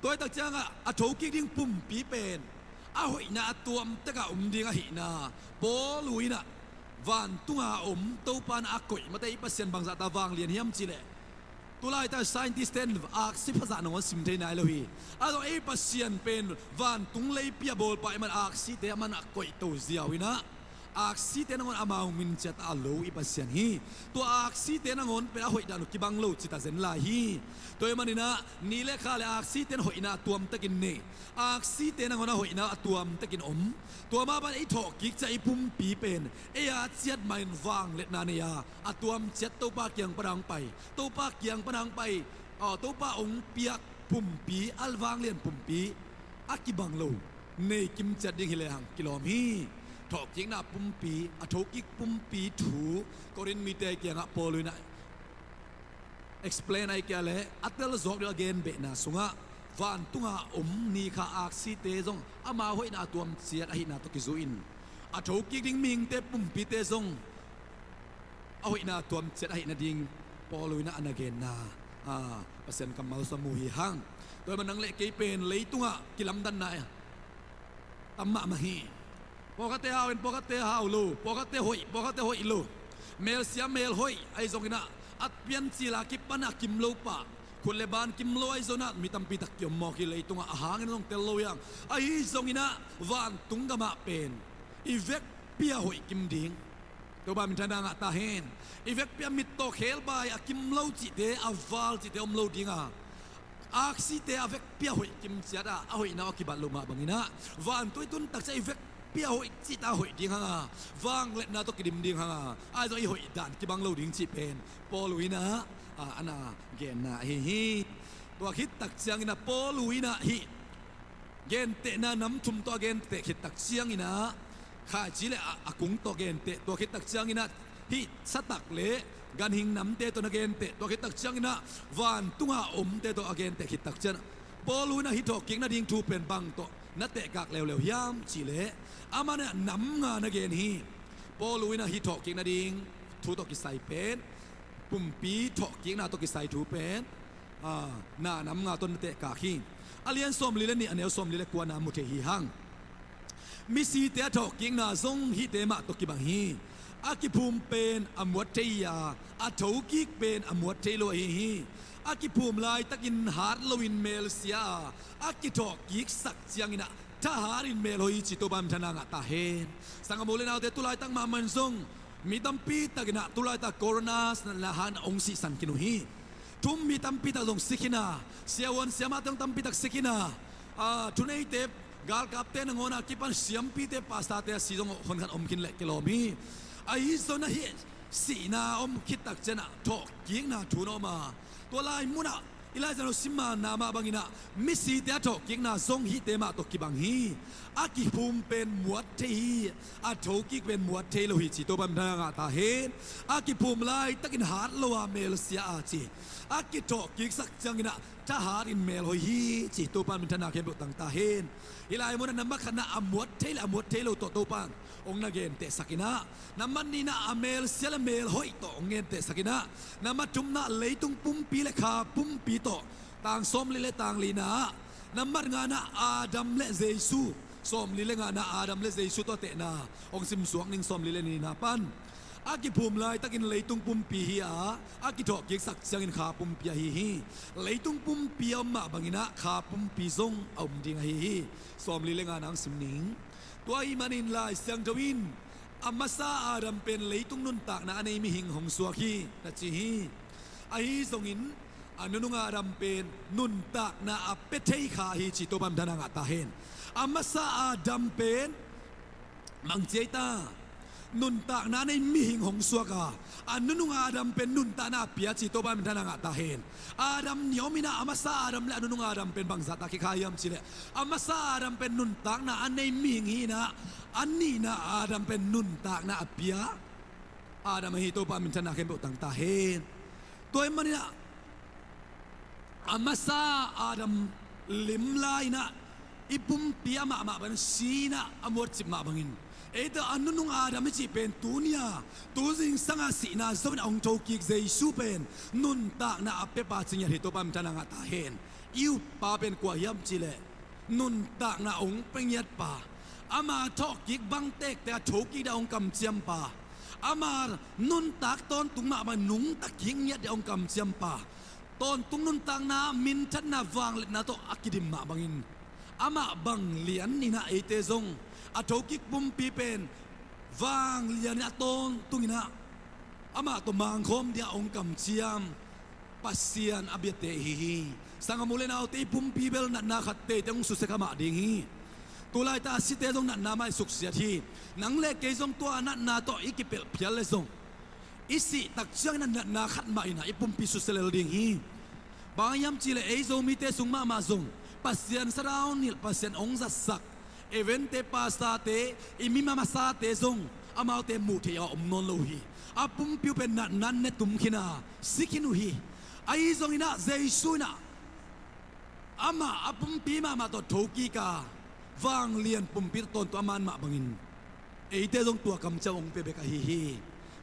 Tua hi tak ciangah a thokik ding pumpi pen a hoihna a tuamtekah om ding ahihna Paul uh inah vantunga om Topa inah a koih mate i Pasian bangzahta vanglian hiam cih leh, tulaitak scientist ten aksi phazah nangawn sim thei nai lo hi. A zong ei Pasian pen vantung leipi a bawlpa ahih man aksite a man a koihto ziau inah aksite nangawn amau min ciat a lo i Pasian hi. Tua aksite nangawn pen a hoih dan uh kibang lo cita zen lai hi. Tua ahih maninah ni le kha le aksite in hoihna a tuamtekin nei, aksite nangawn a hoihna a tuamtekin om. Tua mah bang i thawhkik ciah i pumpi pen ei a ciat mahin vangliatna nei a, a tuam ciat Topa kiang pan hong pai, Topa kiang pan hong pai, aw, Topa hong piak pumpi, a vanglian pumpi a kibang lo nei kim ciat ding hi lehang kilawm hi. Thawhkikna pumpi, a thokik pumpi thu Korin mite kiangah Paul inah explain ahi kei leh a telzawk deuh a genbehna sungah vantunga om ni kha aksite zong ama hoihna a tuam ciat ahihna tawh kizui in a thokik ding mihingte pumpite zong a hoihna a tuam ciat ahih nading Paul inah a na genna, a, Pasian kammal sua mu hi hang. Tua ahih man nang le kei pen leitungah kilamdanna tam mahmah hi. Pawlkhatte hau in pawlkhatte hau lo, pawlkhatte hoih, pawlkhatte hoih lo. Melsia mel hoih ahi zonginah a piancil a kipan a kim lo pah, khut le ban kim lo ahi zonginah mi tampi tak kiom mawk hi leitungah, a hangin zong tel lo hiang. Ahi zonginah vantung gamah pen i vekpi a hoih kim ding. Topa minthanna ngah ta hen. I vekpi a mittaw khelbai a kim lo cihte, a val cihte om lo dinga, aksite a vekpi a hoih kim ciat a, a hoihna a kibat loh mah banginah vantung i tun takciang i vekpi a hoih cihta a hoih ding hanga, vangliatna tawh kidim ding hanga, ahi zong i hoih dan kibang lo ding cih pen Paul uh inah, a, a na genna ahi hi. Tua khit tak cianginah Paul uh inah hih gentehna nam thum tawh a genteh khit tak cianginah, khaici le a, a kung tawh genteh, tua khit tak cianginah hih satak le ganhing namte tawh na genteh, tua khit tak cianginah vantunga omte tawh a genteh khit tak cianginah Paul uh inah hih thawhkik nading thu pen bang tawh na tehkak leuleu hiam cih leh, amah inah nam nga na gen hi. Paul uh inah hih thawhkik nading thu tawh kisai pen, pumpi thawhkikna tawh kisai thu pen, a, na nam nga tawh na tehkak hi. A lian sawmli le nih, a neu sawmli le kuana mu thei hi hang. Misite a thawhkikna zong hihte mah tawh kibang hi. A kiphum pen a muat thei hi a, a thokik pen a muat thei lo ahi hi. A kiphum laitakin hat loin melsia a, a kithawhkiksak cianginah thahatin melhoih hi ci Topa minthanna ngah ta hen. Sanggam u le naute, tulaitak mahmah in zong mi tampi takinah tulaitak corona natna hangin hong sihsan khin uh hi. Thu-um mi tampi tak zong si khin a, siavuan siamahte zong tampi tak si khin a, a, thuneite, galkapte nangawn a kipan siampite, pastorte a si zong honkhat om khin leh kilawm hi. Ahi zongin hih sihna om khit tak ciangin thawhkikna thu na om a, tua lai munah Elijah in a simna mah bangin ah misite a thawhkikna zong hihte mah tawh kibang hi. A kiphum pen muat thei hi, a thokik pen muat thei lo hi ci Topa minthanna ngah ta hen. A kiphum laitakin hat lo a melsia a ci, a kithawhkiksak ciangin ah thahatin melhoih hi ci Topa minthanna khempeuh tang ta hen. Hih lai munah nambat khatna a muat thei le a muat thei lo tawh Topa in hong na gentehsak in ah, nambat nihna a melsia le melhoih tawh hong gentehsak in ah, nambat thumna leitung pumpi le kha pumpi tawh, tang sawmli le tang lina ah, nambat ngana Adam le Jesu, sawmli le ngana Adam le Jesu tawh tehna hong simsuak ning, sawmli le nina pan. A kiphum laitakin leitung pumpi hi a, a kithawhkiksak ciangin kha pumpi ahi hi. Leitung pumpi a om mah bangin ah kha pumpi zong a om ding ahi hi. Sawmli le ngana hong sim ning. Tua ahih manin Lai Siangtho in a masa Adam pen leitung nuntakna a nei mihing hong suak hi na ci hi. Ahi zongin a nunung Adam pen nuntakna a pia thei kha hi ci Topa minthanna ngah ta hen. A masa Adam pen mang ciai ta, nuntakna a nei mihing hong suak a, a nunung Adam pen nuntakna a pia ci Topa minthanna ngah ta hen. Adam nih om in ah a masa Adam le a nunung Adam pen bangzah ta kikha hiam cih leh, a masa Adam pen nuntakna a nei mihing hi in ah, a nihna Adam pen nuntakna a pia Adam ahi. Topa minthanna khempeuh tang ta hen. Tua ahih manin ah a masa Adam lim lai in ah i pumpi amah mah bangin si in ah a muatcip mah bangin, eite a nunung Adam i cih pen tuni-a tu zingsang a sihna zo in ah hong thokik Jesu pen nuntakna a piapa ci ngiat hi. Topa minthanna ngah ta hen. I uppa pen kua hiam cih leh nuntakna hong pia ngiatpa, ama thawhkik bang tektek a thokik dia hong kamciampa, ama nuntak tawntung mah bang nungta kik ngiat dia hong kamciampa, tawntung nuntakna minthanna vangliatna tawh a kidim mah bangin, amah bang lian in ah eite zong a thokik pumpi pen vanglian in ah tawntung in ah amah tawh mangkhawm dia hong kamciam Pasian a biate ihi hi. Sanggam u le naute, i pumpi bel natna khat teitei hong susia kha mah ding hi. Tu laitak a site zong natna mah i suksiat hi. Nang le kei zong tua natna tawh i kipelh phial le zong, i sih tak ciangin a natna khat mah in ah i pumpi susia lel ding hi. Bang hang hiam cih leh ei Zomite sung mahmah zong Pasian sathau nilh, Pasian hong zatsak, Event-te, pastor-te, i mi mamasate zong amaute muh theih a om nawn lo hi. A pumpi uh pen natna in ne tum khin a, si khin uh hi. Ahi zongin ah Jesu in ah amah a pumpi mahmah tawh thokik a, vanglian pumpi tawh tawntung a man mah bangin, eite zong tua kamciam hong pia bek ahi hi.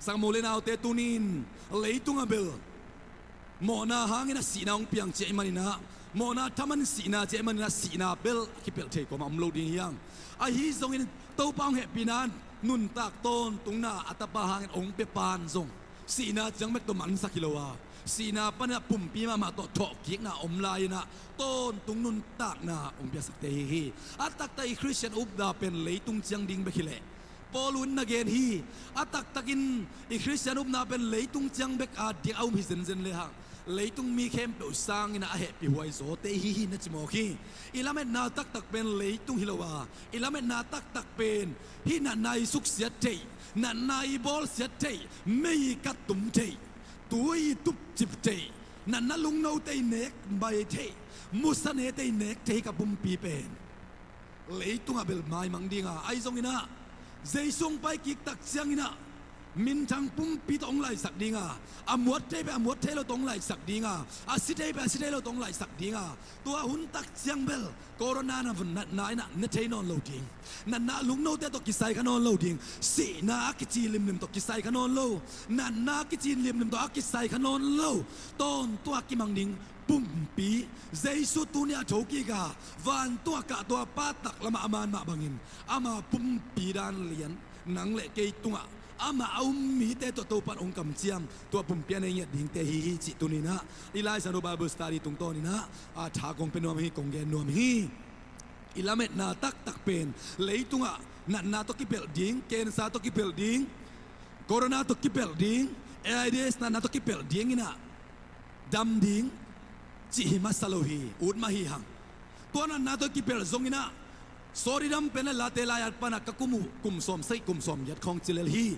Sanggam u le naute, tuni-in leitung ah bel mawhna hangin a sihna hong piang ci ahih manin ah, mawhna thaman sihna ci ahih manin ah, sihna bel a kipelh thei kawm a om lo ding hi hang. Ahi zongin Topa hong hehpihna in nuntak tawntungna a Tapa hangin hong pia pa in zong sihna ciang bek tawh mansak hi lo a, sihna panin ah pumpi mahmah tawh thawhkikna a om lai-in ah tawntung nuntakna hong piaksakte hi hi. A taktak i Khristian upna pen leitung ciang ding bek hi leh, Paul in na gen hi. A taktakin i Khristian upna pen leitung ciang bek a diak a um hi zenzen le hang, leitung mi khempeuh sangin ah a hehpihhuai zawte ihi hi na ci mawk hi. I lametna taktak pen leitung hi lo a, i lametna taktak pen hih natna i suksiat theih, natna i bawlsiat theih, mei i kattum theih, tui i tupcip theih, natna lungnote i nek mai theih, musanete i nek theih hih ka pumpi pen leitungah bel maimang ding a, ahi zongin ah Jesu hong paikik tak ciangin ah minthang pumpi tawh hong laisak ding a, a muat thei pen a muat thei lo tawh hong laisak ding a, a si thei pen a si thei lo tawh hong laisak ding a, tua hun tak ciang bel corona na vun natna in ah ne thei nawn lo ding, natna lungnote tawh kisai kha nawn lo ding, sihna a kici limlim tawh kisai kha nawn lo, natna a kici limlim tawh a kisai kha nawn lo, tawntung a kimang ding pumpi, Jesu tuni a thokik a, vantung a kahto a Pa taklamah a man mah bangin, ama pumpi dan lian nang le kei tungah amah a um mite tawh Topa in hong kamciam, tua pumpi a nei ngiat dingte hi hi cih tuni-in ah i Lai Siangtho Bible study tungtawnin ah a tha kong pia nuam hi, kong gen nuam hi. I lametna taktak pen leitungah natna tawh kipelh ding, cancer tawh kipelh ding, corona tawh kipelh ding, AIDS natna tawh kipelh dingin ah dam ding cih hi masa lo hi, ut mah hi hang. Tua natna tawh kipelh zongin ah, sorry, dam pen le late lai-at pan ah ka kum uh kum sawm sagih, kum sawm giat khawng ci lel hi.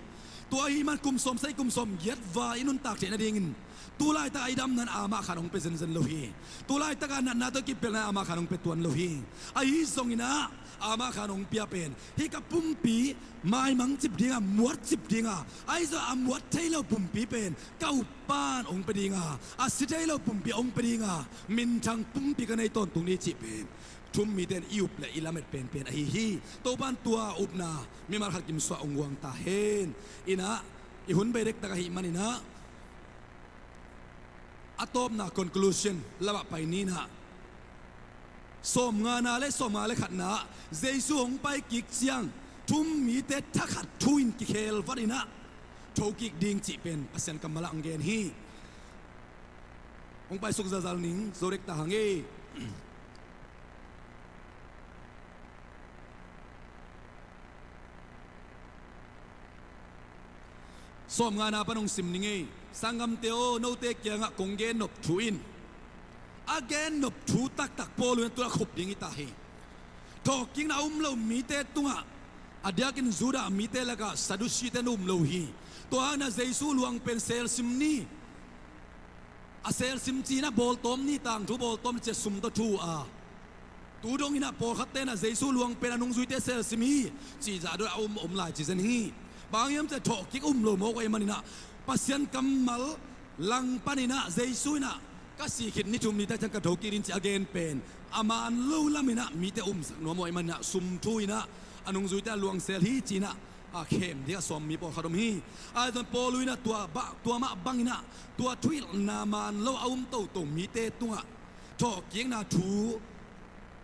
Tua ahih man kum sawm sagih kum sawm giat val i nuntak theih nadingin tu laitak a i damna in amah khat hong pia zenzen lo hi. Tu laitak a natna tawh kipelhna in amah khat hong pia tuan lo hi. Ahi zongin ah amah khat hong pia pen hih ka pumpi maimang cip dinga, muat cip dinga, ahi zong a muat thei lo pumpi pen ka uppa in hong pia dinga, a si thei lo pumpi hong pia dinga, minthang pumpi ka nei tawntung ni cih pen thu-um mite in i up le i lamet penpen ahi hi. Topa in tua upna mimal khat kim suah hong guang ta hen. Inah i hun bei dektak ahih maninah a tawpna conclusion lamah pai ninah, sawmngana le sawmnga le khatna ah Jesu hong pai kik ciang thu-um mite thakhat thu-in kikhel vat inah thokik ding cih pen Pasian kammal ah hong gen hi. Hong paisuk zalzal ning, zo dektak hang ei. Sawmngana pan hong sim ning ei. Sanggamte aw, note kiangah kong gennop thu in, a gennop thu taktak Paul in tu-a khup ding hi ta hi. Thawhkikna a um lo mite tungah, a diakin Judah mite lakah Sadducee-te na um lo hi. Tua hangin ah Jesu luang pen selsim ni. A selsim ci-in ah bawltawm ni, tangthu bawltawm ni ci-a sum tawh thu a, tu dongin ah pawlkhatte in ah Jesu luang pen a nungzuite selsim hi cih zah dong a um, om lai ci zen hi. Bang hang hiam cih leh thawhkik um lo mawk uh ahih maninah Pasian kammal langpaninah Jesu inah ka sih khit ni thum ni tak ciang ka thokik ding cih a gen pen a man lo laminah mite umsak nuam uh ahih maninah sum thu inah a nungzuite a luang sel hi ci-inah a khem ding a sawm mi pawlkhat om hi. Ahi zongin Paul inah tua bah, tua mah banginah tua thuhilhna man lo a um toto mite tungah thawhkikna thu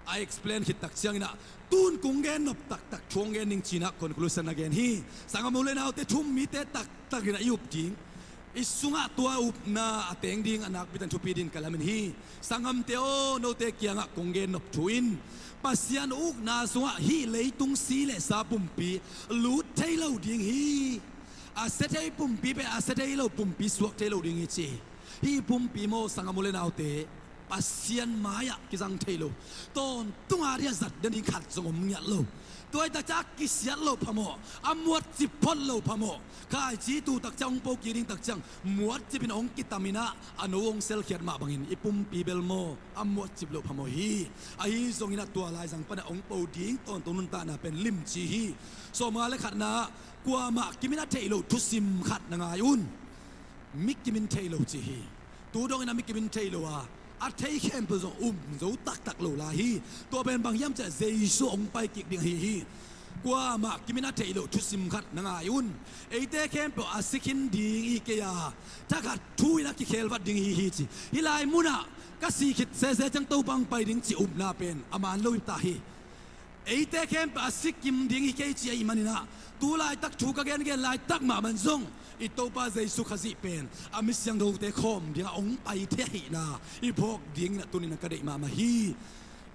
a explain khit tak cianginah tu-in kong gennop taktak thu hong gen ning ci-inah conclusion a gen hi. Sanggam u le naute, thu-um mite taktak inah i up ding, i sungah tua upna a teng ding a nakpi tak thupi dingin ka lamen hi. Sanggamte aw, note kiangah kong gennop thu in Pasian ukna sungah hih leitung si le sa pumpi lut thei lo ding hi. A sia thei pumpi pen a sia thei lo pumpi suak thei lo ding hi ci hi. Hih pumpi maw, sanggam u le naute, Pasian mai-ah kizang thei lo, tawntung a ding a zat nading khat zong om ngiat lo. Tua hi tak ciang a kisiat loh phamawh, a muatcip phot loh phamawh. Khaici tu tak ciang hong po kik ding tak ciang muatcip in hong kitam inah a no hong selkhiat mah bangin i pumpi bel maw, a muatcip loh phamawh hi. Ahi zongin ah tua laizang panah hong po ding tawntung nuntakna pen limci hi. Sawmnga le khatna ah kuamah kimin a theih loh thusim khat na ngai un. Mi kimin thei lo ci hi. Tu dongin a mi kimin thei lo a, a thei khempeuh zong um zo taktak lo lai hi. Tua pen bang hiam cih leh Jesu hong pai kik ding ahi hi. Kuamah kimin a theih loh thusim khat na ngai un. Eite khempeuh a si khin ding hi kei a, thakhat thu in a kikhel vat ding hi hi ci. Hih lai munah ka si khit sese ciang Topa hong pai ding cih upna pen a man lo hi ta hi. Eite khempeuh a si kim ding hi kei ci ahih maninah tu laitak thu ka gengen laitak mah bang zong i Topa Jesu Khazih pen a mi siangthote khawm dingah hong pai thei ahihna i phawk dinginah tuninah ka deih mahmah hi.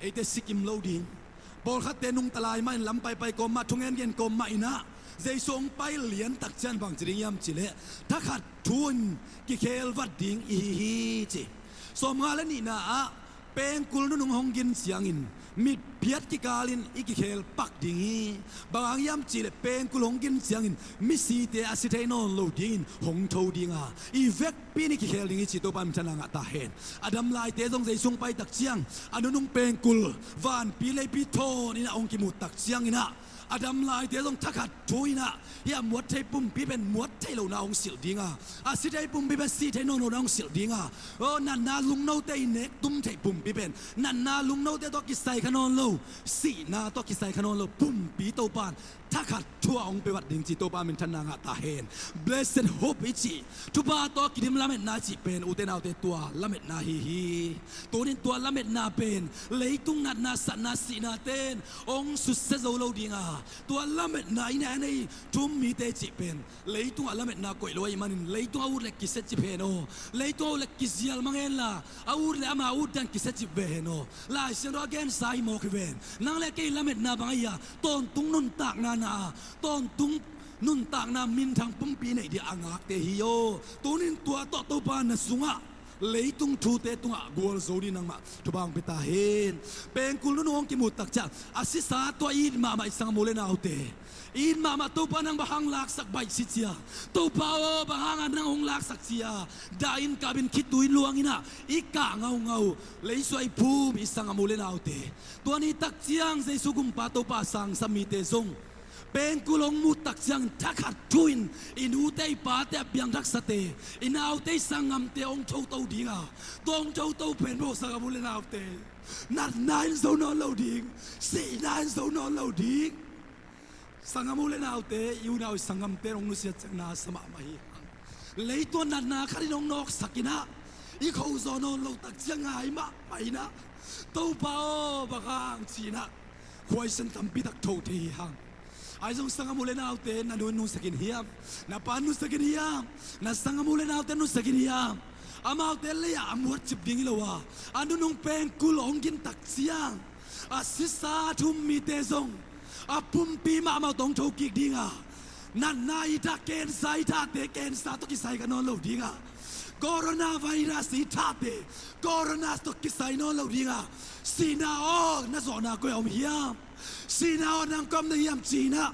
Eite si kim lo ding. Pawlkhatte nungta lai mahin lam paipai kawm mah, thu gengen kawm mah inah Jesu hong pai lian tak ciang bang ci ding hiam cih leh thakhat thu in kikhel vat ding i hi hi ci. Sawmnga le nihna ah pengkul nunung hong gin ciangin mitphiat kikalin i kikhel pak ding hi. Bang hang hiam cih leh pengkul hong gin ciangin misite a si thei nawn lo dingin hong tho ding a, i vekpi in i kikhel ding hi ci. Topa minthanna ngah ta hen. A dam laite zong Jesu hong pai tak ciang a nunung pengkul vanpi leipi thawn inah hong kimut tak cianginah a dam laite zong thakhat thu inah hih a muat thei pumpi pen muat thei lohna hong silh ding a, a si thei pumpi pen si thei nawn lohna hong silh ding a, aw, natna lungnote i nek tum theih pumpi pen natna lungnote tawh kisai kha nawn lo, sihna tawh kisai kha nawn lo pumpi Topa in thakhat thu ah hong pia vat ding ci. Topa minthanna ngah ta hen. Blessed hope i cih, thupha tawh kidim lametna i cih pen ute naute tua lametna hi hi. Tunin tua lametna pen leitung natna satna sihna ten hong susia zo lo ding a, tua lametna i nei a nei thu-um mite i cih pen leitungah lametna koih lo ahih manin leitung a ut le kisiacip hen aw. Leitung a ut le kizial mang henla a ut le ama ut dan kisiacip ve hen aw. Lai Siangtho a gensa hi mawk hi ven. Nang le kei lametna bang ahi a, tawntung nuntakna na a, tawntung nuntakna minthang pumpi neih ding a ngakte hi aw. Tunin tua tawh Topa na sungah Leitung thute tungah gualzo ding nangmah thupha hong pia ta hen. Pengkul nunung hong kimu tak ciang a sisa tua it mahmah i sangam u le naute, it mahmah Topa nang bang hang laksak baih si cia, Topa aw bang hangin nang hong laksak cia, dah in kap in khitui luang in ah i kah ngaungau, leisuai phum i sangam u le naute, tua ni tak ciang Jesu gumpa Topa sangsam mite zong pengkul hong mu tak ciang thakhat thu in i nute i pate a piangthaksate, i naute i sanggamte hong thoto ding a, tua hong thoto pen bawh sangam u le naute, natna in zo nawn lo ding, sihna in zo nawn lo ding. Sangam u le naute, i unau i sanggamte hong nusiat ciang na sa mahmah hi. Leitung natna khat in hong nawksak in ah i kho zaw nawn lo tak ciang ngai mahmah in ah, Topa aw bang hang ci in ah khuaisian tampi tak tho thei hi hang. Ahi zong sangam u le naute, na nu in nusak in hiam? Na pa in nusak in hiam? Na sangam u le naute nusak in hiam? Amaute lei-ah a muat cip ding hi lo a, a nunung pengkul hong gin tak ciang a sisa thum mite zong a pumpi mahmah tawh hong tho kik ding a, natna i thah, cancer i thahte cancer tawh kisai kha nawn lo ding a, coronavirus i thahte corona tawh kisai nawn lo ding a, sihna aw na zawhna koi a om hiam? Sihna aw nang koi a om na hiam ci in ah,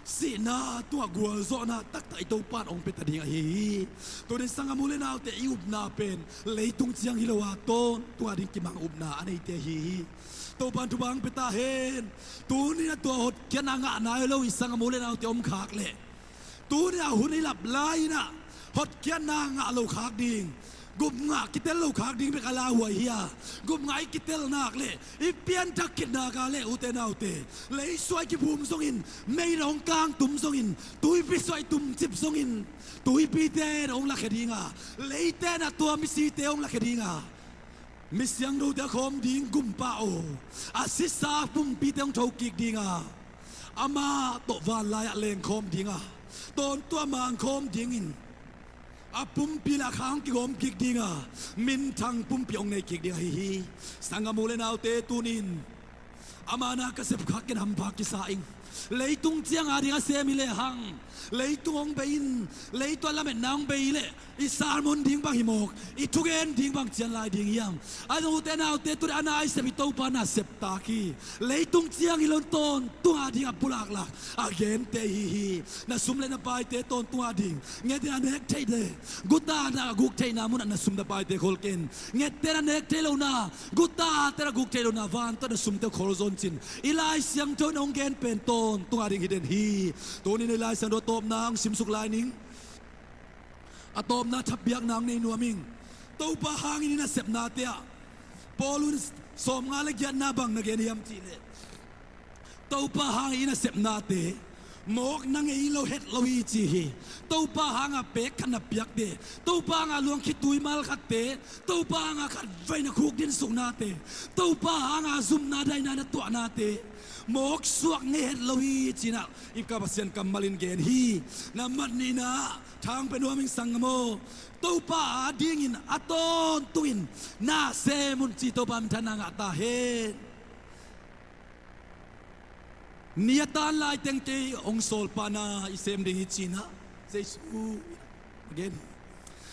sihna tungah gualzawhna taktak i Topa in hong pia ta ding ahi hi. Tuni sangam u le naute, i upna pen leitung ciang hi lo a, tawntung a ding kimang upna a neite ahi hi. Topa in thupha hong pia ta hen. Tuni in ah tua hotkhiatna ngah nai lo i sangam u le naute om khak leh, tuni a hun i lap lai in ah hotkhiatna ngah lo khak ding, gupngah kitel lo khak ding bek a lauhuai hi a, gupngah i kitel nak leh i pianthak khit nak leh, ute naute, leisuai kiphum zongin, mei in hong kangtum zongin, tuipi suai tumcip zongin, tuipite in hong lakhia ding a, leite in ah tua misite hong lakhia ding a, mi siangthote a khawm ding gumpa aw, a sisa pumpite hong tho kik ding a, amah tawh vanlai-ah lengkhawm ding a, tawntung a mangkhawm dingin a pumpi le a kha hong kigawm kik ding a, minthang pumpi hong nei kik ding ahi hi. Sangam u le naute, tuni in ama na ka sep khak ken hampha kisa ing. Leitung ciang a ding a sem hi lehang, leitung hong bei in, leitung a lametna hong bei leh i sermon ding bang hi mawk, i thugen ding bang cian lai ding hiam? A zong ute naute, tuni a na i sep i Topa na sep tak hi. Leitung ciang hi lo in tawntung a ding a pulaklak a gente hi hi. Na sum le na paite tawntung a ding ngetin a nek theih le, guta na guk theihna munah na sum na paite khol ken. Ngette na nek thei lona, gutate na guk thei lona, van tawh na sumte khol zaw un ci in i Lai Siangtho in hong gen pen tawntung a ding hi den hi. Tuni in i Lai Siangtho a tawpna hong simsuk lai ning. A tawpna thapiakna hong nei nuam ing. Topa hangin i nasepnate ah Paul in sawmnga le giatna bang na gen hiam cih leh, Topa hangin i nasepnate mawk na ngei lo, het lo hi ci hi. Topa hanga pek khat na piakte, Topa hanga luang khitui malkhatte, Topa hanga khatvei na khukdin suknate, Topa hanga zumna daina na tuahnate mawk suak ngei het lo hi ci in ah i ka Pasian kammal in gen hi. Na mat nihna ah thang pia nuam ing sangam aw. Topa adingin a tawntungin na sem un ci, Topa minthanna ngah ta hen. Ni a tan lai teng kei hong sawlpa na i sem ding hi ci in ah Jesu in a gen hi.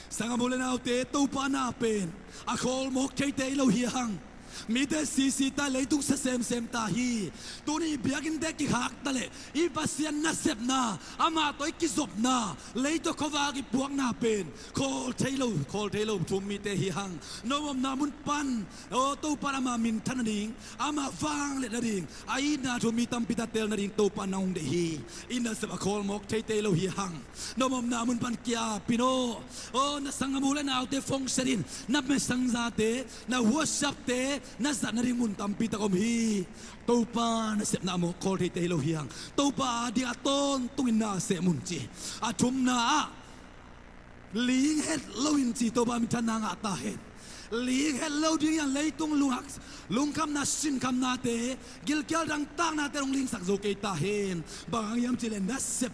Sangam u le naute, Topa na pen a khawl mawk theite hi lo hi hang. Mite sisi ta, leitung sa semsem ta hi. Tuni biakinnte kikhak ta leh i Pasian nasepna, amah tawh i kizopna, lei tawh khuavak i puakna pen khawl thei lo, khawl thei lo thum mite hi hang. Na omna mun pan, aw, Topa in ama minthan nading, ama vangliat nading, a itna thu mi tampi ta tel nading Topa in na hong deih hi. I nasep a khawl mawk theite hi lo hi hang. Na omna mun pan ki-ap in aw. Aw, na sangam u le naute phone set in, na Messenger-te, na WhatsApp-te na zat nading mun tampi tak om hi. Topa nasepna a mawk khawl theite hi lo hi hang. Topa ading a tawntungin na sem un ci. A thumna ah ling het loin ci, Topa minthanna ngah ta hen. Ling het lo ding hi a, leitung lunghak, lungkhamna, sinkhamnate, gilkial dangtaknate hong lingsak zo kei ta hen. Bang hang hiam cih leh nasep,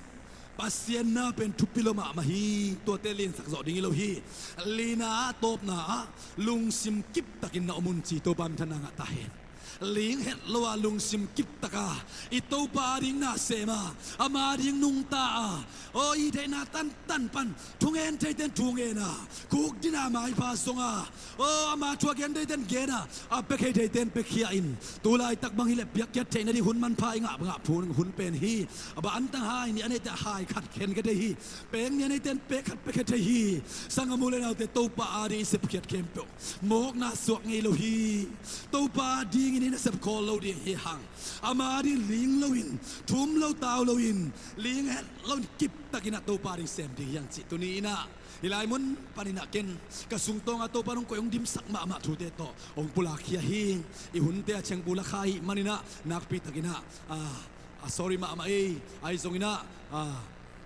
Pasian na pen thupi lua mahmah hi. Tuate lingsak zawh ding hi lo hi. Lina ah, tawpna ah lungsim kiptakin na om un ci, Topa minthanna ngah ta hen. Ling het lo a lungsim kiptak a i Topa ading na sem a, ama ading nungta a, aw, i theihna tantan pan thungen theite in thungen a, khukdin a maipha zong a, aw, ama thu a gen theite in gen a, a piakhia theite in piakhia in, tu laitak bang hi leh piakkhiat theihna ding hun manpha i ngah ngah phun hun pen hi. A ba antang hai ni a neite hai khat khen ka thei hi. Peng ni a neite in pek khat piakhia thei hi. Sanggam u le naute, Topa ading i sepkhiat khempeuh mawkna suak ngei lo hi. Topa dingin i nasep khawl lo ding hi hang. Ama ding ling loin, thum lo tau loin, ling het loin kiptakin ah Topa ding sem ding hi hang cih tuni in ah, hih lai mun panin ah ken ka sungtawng ah Topa in hong koih hong dimsak mahmah thute tawh hong pulakkhia hi. I hunte a chengpu la kha ahih manin ah nakpitakin ah, ah, a sorry mahmah ei. Ahi zongin ah, ah,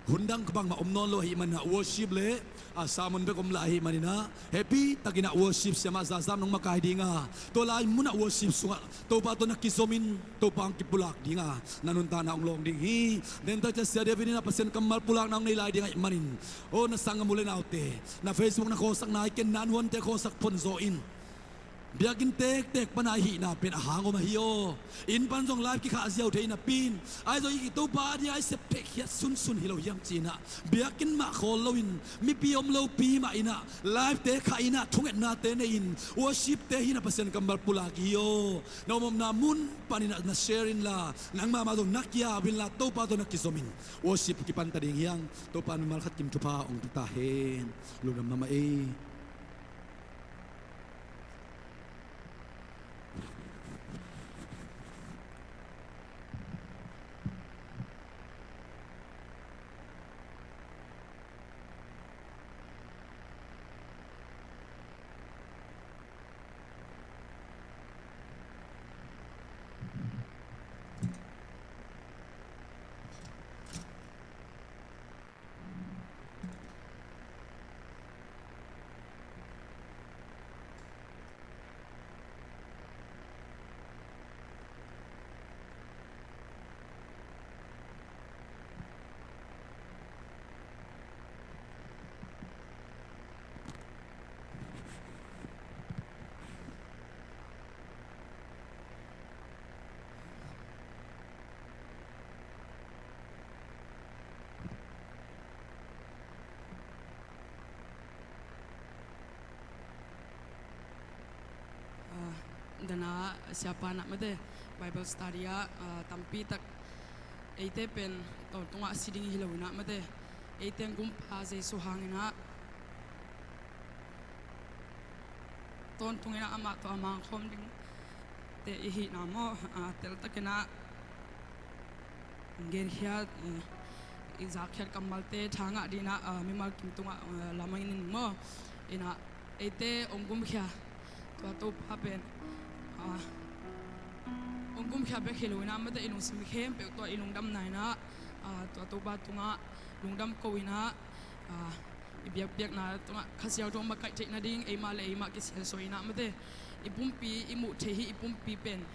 hun dang bangmah om nawn lo ahih manin ah worship le, ah, sermon bek om lai ahih manin ah happy takin ah worship siamah zazam nong makai ding a, tua lai mun ah worship sungah Topa tawh na kizom in Topa hong kipulak ding a, na nuntakna hong lawng ding hi. Dentacia Sia David in ah Pasian kammal pulakna hong nei lai ding ahih manin, aw, na sanggam u le naute, na Facebook na khawlsak nai ken, na an huante khawlsak phonzaw in. Biakinn tektek pana i hihna pen a hang om ahi aw. Inn pan zong live kikhah ziau thei napi in, ahi zong i Topa ading a i sep theihkhiat sunsun hi lo hiam ci-in ah, biakinn mah khawl loin, mipi om lopi mah in ah, live te khah in ah, thungetnate nei in, worship te hi in ah Pasian kammal pulak hi aw. Na om omna mun panin ah na share inla, nangmah mah zong na kia-in la, Topa tawh na kizom in worship kipan ta ding hi hang. Topa in mimal khat kim thupha hong pia ta hen. Lungdam mahmah ei. Ah, dana siapa in ah mate, Bible study ah, ah, tampi tak eite pen tawntungah a si ding hi lo in ah mate, eite in Gumpa Jesu hangin ah tawntung in ah amah tawh a mangkhawm ding te i hihna maw, ah, teltakin ah genkhiat, eh, i zakkhiat kammalte tha ngah ding in ah, ah, mimal kim tungah, ah, lamang in maw, in ah eite hong gumkhia tua Topa pen, ah, hong gumkhia bek hi lo in ah mate, i lungsim khempeuh tawh i lungdamna in ah, ah, tua Topa tungah lungdam ko in ah, ah, i biakpiakna tungah Kha Siangtho makaih theih nading eimah le eimah kisiansuah in ah mate, i pumpi i muh theih hi. I pumpi pen,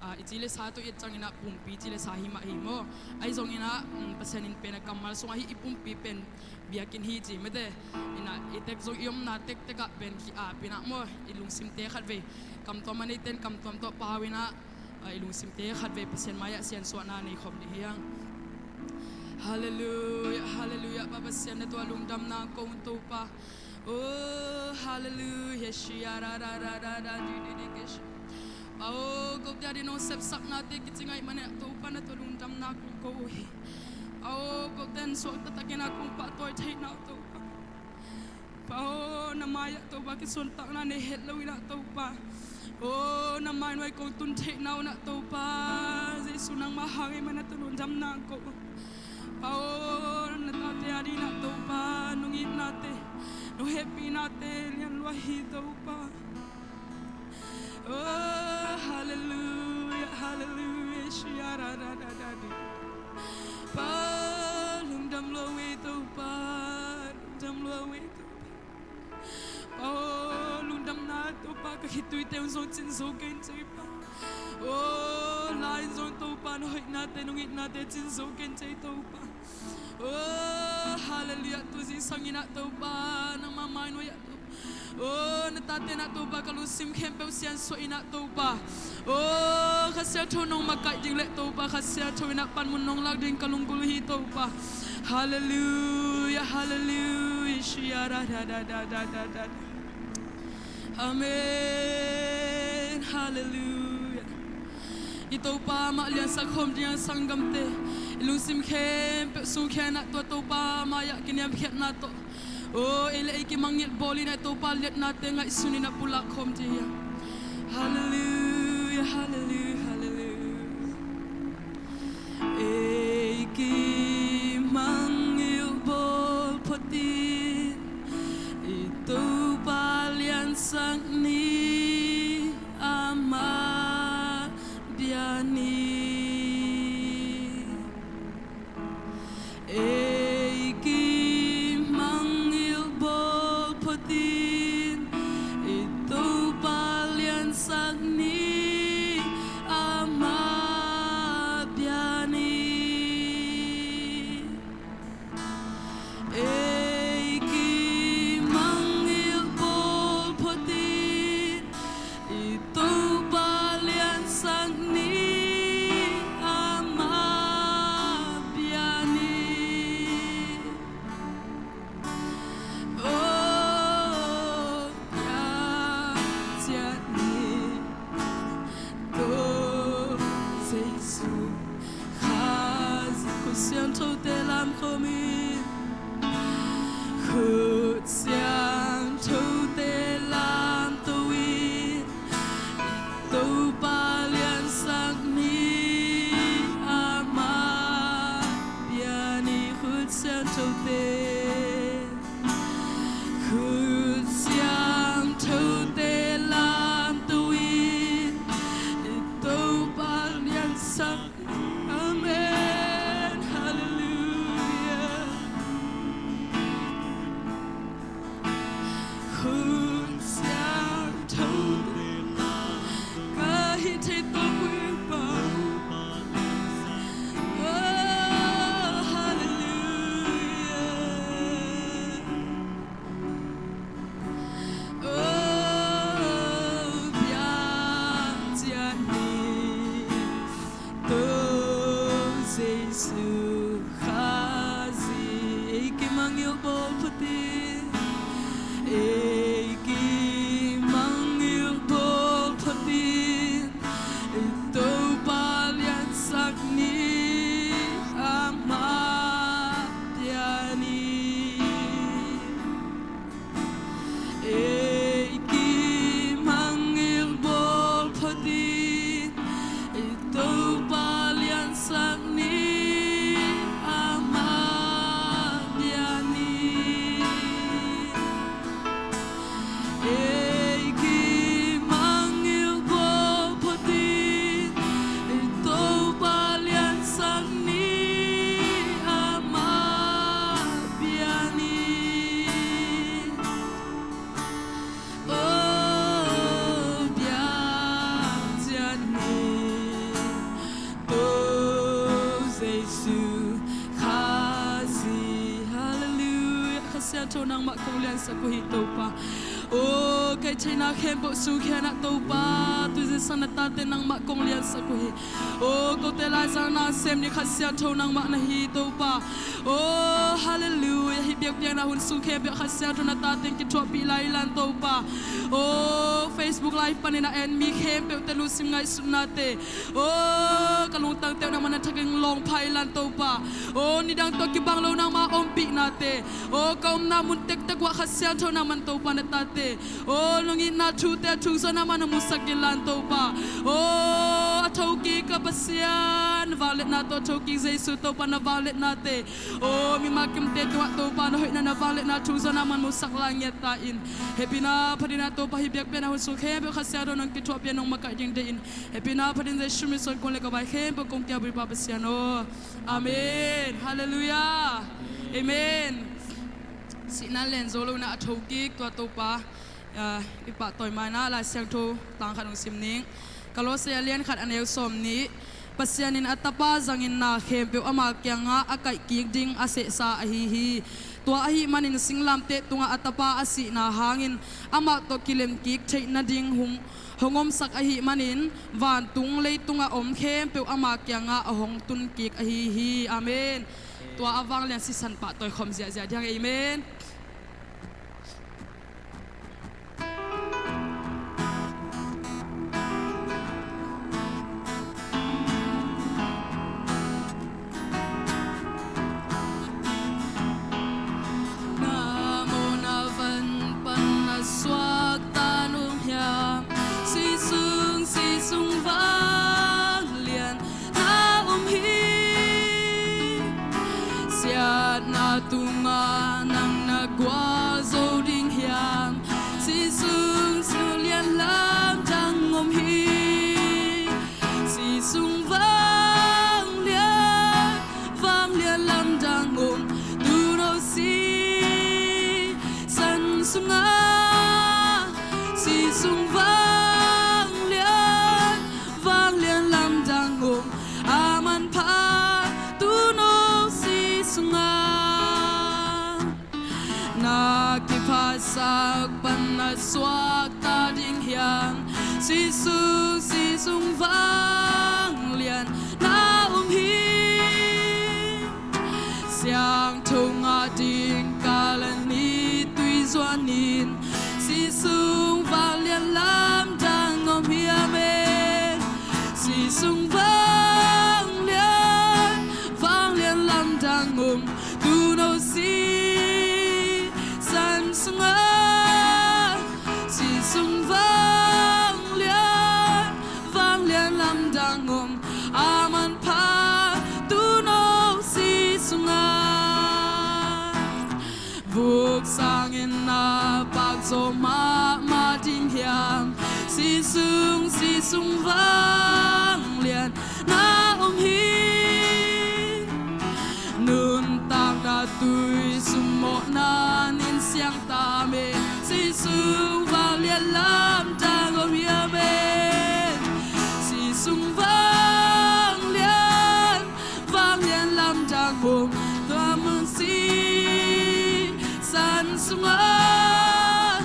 ah, i ci le sa tawh i et ciangin ah pumpi ci le sa hi mah hi maw. Ahi zongin ah, um, Pasian in pen a kammal sungah hih i pumpi pen biakinn hi ci mate. In ah i tek zong i omna tektek ah pen ki-ap in ah maw, i lungsimte khatvei kamtuam a neite in kamtuam tawh pau in ah, ah, i lungsimte khatvei Pasian mai-ah siansuahna nei khawm ding hi hang. Halleluiah, halleluiah. Pa Pasian, na tungah lungdamna ko ung Topa. Oh, halleluiah. Shia ra ra ra ra ra di di di ke shi. Pa aw, kote ading nong sepsaknate kici ngaih manin ah Topa, na tungah lungdamna kong ko uh hi. Pa aw, kote in suakta takin ah kong pahtawi theihna uh Topa. Pa aw, na mai-ah Topa kisuantakna nei het lo in ah Topa. Aw, na mai nuai kong tun theihna un ah Topa, Jesu nangmah hang ahih manin na tungah lungdamna ko. Pa aw, na tate ading in ah Topa, nong itnate, nong hehpihnate lianlua hi Topa. Oh, halleluiah, halleluiah. Shia ra ra ra ra di. Pa, lungdam lua ung ei Topa, lungdam lua ung ei Topa. Pa aw, lungdamna Topa, ka khituite un zong cin zo kei in ci ei Pa. Aw, la in zong Topa, na hoihnate, nong itnate cin zo kei in ci ei Topa. Oh, halleluiah. Tu zingsang in ah Topa, nangma mainuai ah Topa, aw, na tate in ah Topa ka lungsim khempeuh siansuah in ah Topa, aw, Kha Siangtho nong makaih ding le Topa, Kha Siangtho in ah panmun nong lak ding ka lunggulh hi Topa. Halleluiah, halleluiah. Amen. Halleluiah. I Topa mah liansak khawm ding a sanggamte, i lungsim khempeuh sungkhia in ah tua Topa mai-ah kiniamkhiatna tawh, aw, ei le ei kimangngilh bawl in ah i Topa liatnate ngaihsun in ah pulak khawm ding hi. Halleluiah, halleluiah, halleluiah. Ei kimangngilh bawl photin, i Topa liansak ni, ama bia ni. Ei kimangngilh bawl photin, i Topa liansak ni, ama bia ni. Ei kimangngilh bawl photin, i Topa liansak ni, ama bia ni. Aw, bia ciat ni, Topa Jesuh Khazih. Khut siangthote lamto in, khut siangthote lamto in, Topa liansak ni, ama bia ni. Khut siangthote, khut siangthote lamto in, Topa liansak. Amen. Halleluiah. Khut siangtho ka hih thei Topa. Oh, halleluiah. Oh, bia ciat ni, Topa Jesuh Khazih. Ei kimangngilh bawl photin, ei kimangngilh bawl photin, Topa liansak ni, ama bia ni. Ei kimangngilh bawl photin, Topa liansak ni, ama bia ni. Ei kimangngilh bawl photin, Topa liansak ni, ama bia ni. Oh, bia ciat ni, Topa Jesuh Khazih. Halleluiah. Kha Siangtho nangmah kong liansak uh hi Topa. Oh, ka hih theihna khempeuh sungkhia in ah Topa, tu zingsang na tate nangmah kong liansak uh hi. Oh, kote laizang na sem ni Kha Siangtho nangmah na hi Topa. Oh, halleluiah. Hih biakpiakna hun sung khempeuh Kha Siangtho na tate in kithuahpih lai in la Topa. Oh, Facebook Live panin a en mi khempeuhte lungsim ngaihsutnate, oh, ka lungtangte uh nangmah na thakin lawngpha in la Topa. Oh, nidang tawh kibang lo nangmah ompihnate, oh, ka omna mun tektek uh ah Kha Siangtho nangmah Topa na tate, oh, nong itna thute a thuk zawh nangmah na musak in la Topa. Oh, a thokik ka Pasian, vangliatna tawh a thokik Jesuh Topa na vangliatnate, oh, mimal kimte tungah Topa na hoihna, na vangliatna thuk zawh nangmah musak lai ngiat ta in. Hehpihna phatin ah Topa, hih biakpiakna hun sung khempeuh Kha Siangtho nong kithuahpih a nong makaih ding deih in. Hehpihna phatin Jesuh min suang kong le ka vai khempeuh kong kiabui Pa Pasian aw. Amen. Halleluiah. Amen. Sihna len zo lo in ah a thokik tua Topa, ah, i pahtawi ma in ah Lai Siangtho tang khat hong sim ning. Kolose a lian khat a neu sawm nih. Pasian in a Tapa zangin na khempeuh ama kiangah a kaihkik ding a sehsa ahi hi. Tua ahih manin singlamteh tungah a Tapa a sihna hangin amah tawh kilemkik theih nading hong, hong omsak ahih manin vantung leitungah om khempeuh ama kiangah a hong tunkik ahi hi. Amen. Tua a vanglian sisan pahtawi khawm ziahziah ding. Amen. Na mawhna van pan na suakta nong hiam? Sih sung, sih sung vanglian na om hi. Siatna tungah nang na gualzo ding hiam? Sih sung, sih sung lian lamdang om hi. Sih sung vanglian, vanglian lamdang om, tuuno sisan sungah. Sih sung vanglian, vanglian lamdang om, a manpha tuuno sih sungah. Na kiphasak pan na suakta ding hiam? Sih sung, sih sung vanglian na om hi. Siangtho ngah ding kal a ni tui zuanin, sih sung vanglian lamdang om hi. Amen. Sih sung vanglian, vanglian lamdang om, tuuno sisan sungah. Sih sung vanglian, vanglian lamdang om, a manpha tuuno sih sungah. Vuk sangin na pakzaw mahmah ding hiam? Sih sung, sih sung vanglian na om hi. Nuntakna tui sum mawhna nin siang ta, amen. Sih sung vanglian lamdang om hi. Amen. Sih sung vanglian, vanglian lamdang om, tuuno sisan sungah.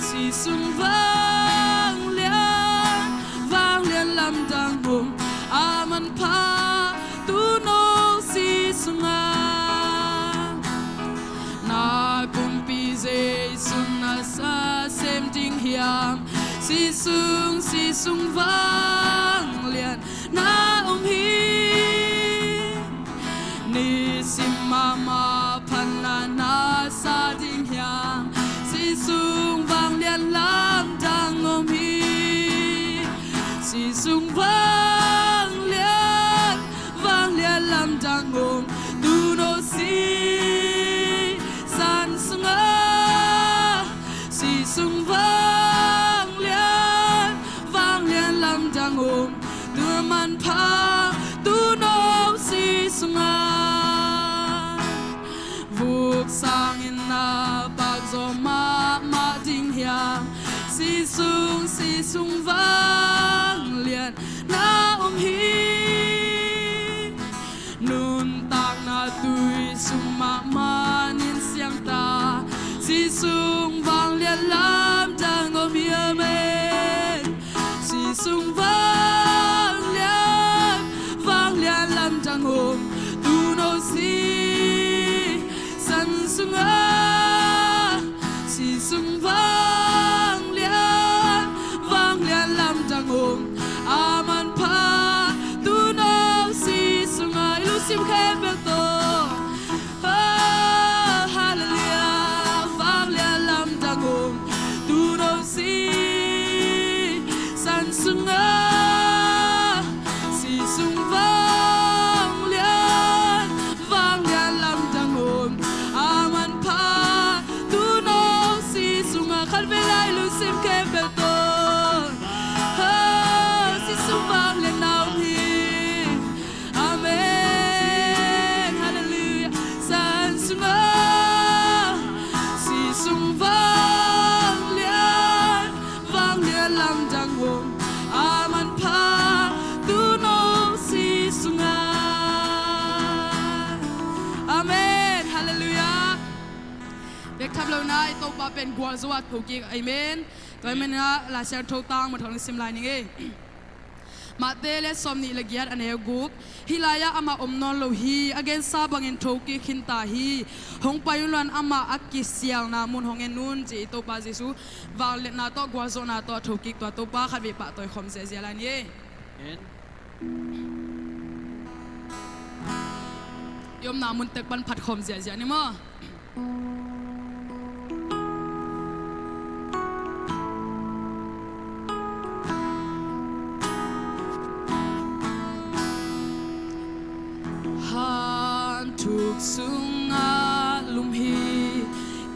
Sih sung vanglian, vanglian lamdang om, a manpha tuuno sih sungah. Na kumpi Jesu na sa sem ding hiam? Sih sung, sih sung vanglian na om hi. Nisim mahmah phatna na sa ding hiam? Sih sung vanglian lamdang om hi. Sih sung vanglian, vanglian lamdang om, tuuno sisan sungah. Sih sung vanglian, vanglian lamdang om, tua manpha tuuno sih sungah. Vuk sangin na pakzaw mahmah ding hiam? Sih sung, sih sung vanglian na om hi. Nuntakna tui sum mahmah nin siang ta, sih sung vanglian lamdang om hi. Amen. Sih sung vanglian, vanglian lamdang om, tuuno sisan sungah. Sih sung vanglian, vanglian lamdang om, a manpha tuuno sih sungah. I lungsim khempeuh tawh. Bek tham lo na, i Topa pen gualzo a thokik. Amen. Tua hi manin ah Lai Siangtho tang mawk thawng sim lai ning ei. Matthai le sawmnih le giat, a neu guk. Hih lai-ah amah om nawn lo hi. A gensa bangin thokik khin ta hi. Hong pai un la, amah a kisialna mun hong en un, ci i Topa Jesuh. Vangliatna tawh, gualzawhna tawh a thokik tua Topa khatvei pahtawi khawm ziahziah lai ni ei. Amen. I omna mun tek pan phat khawm ziahziah ni maw. Hanthuk sungah lum hi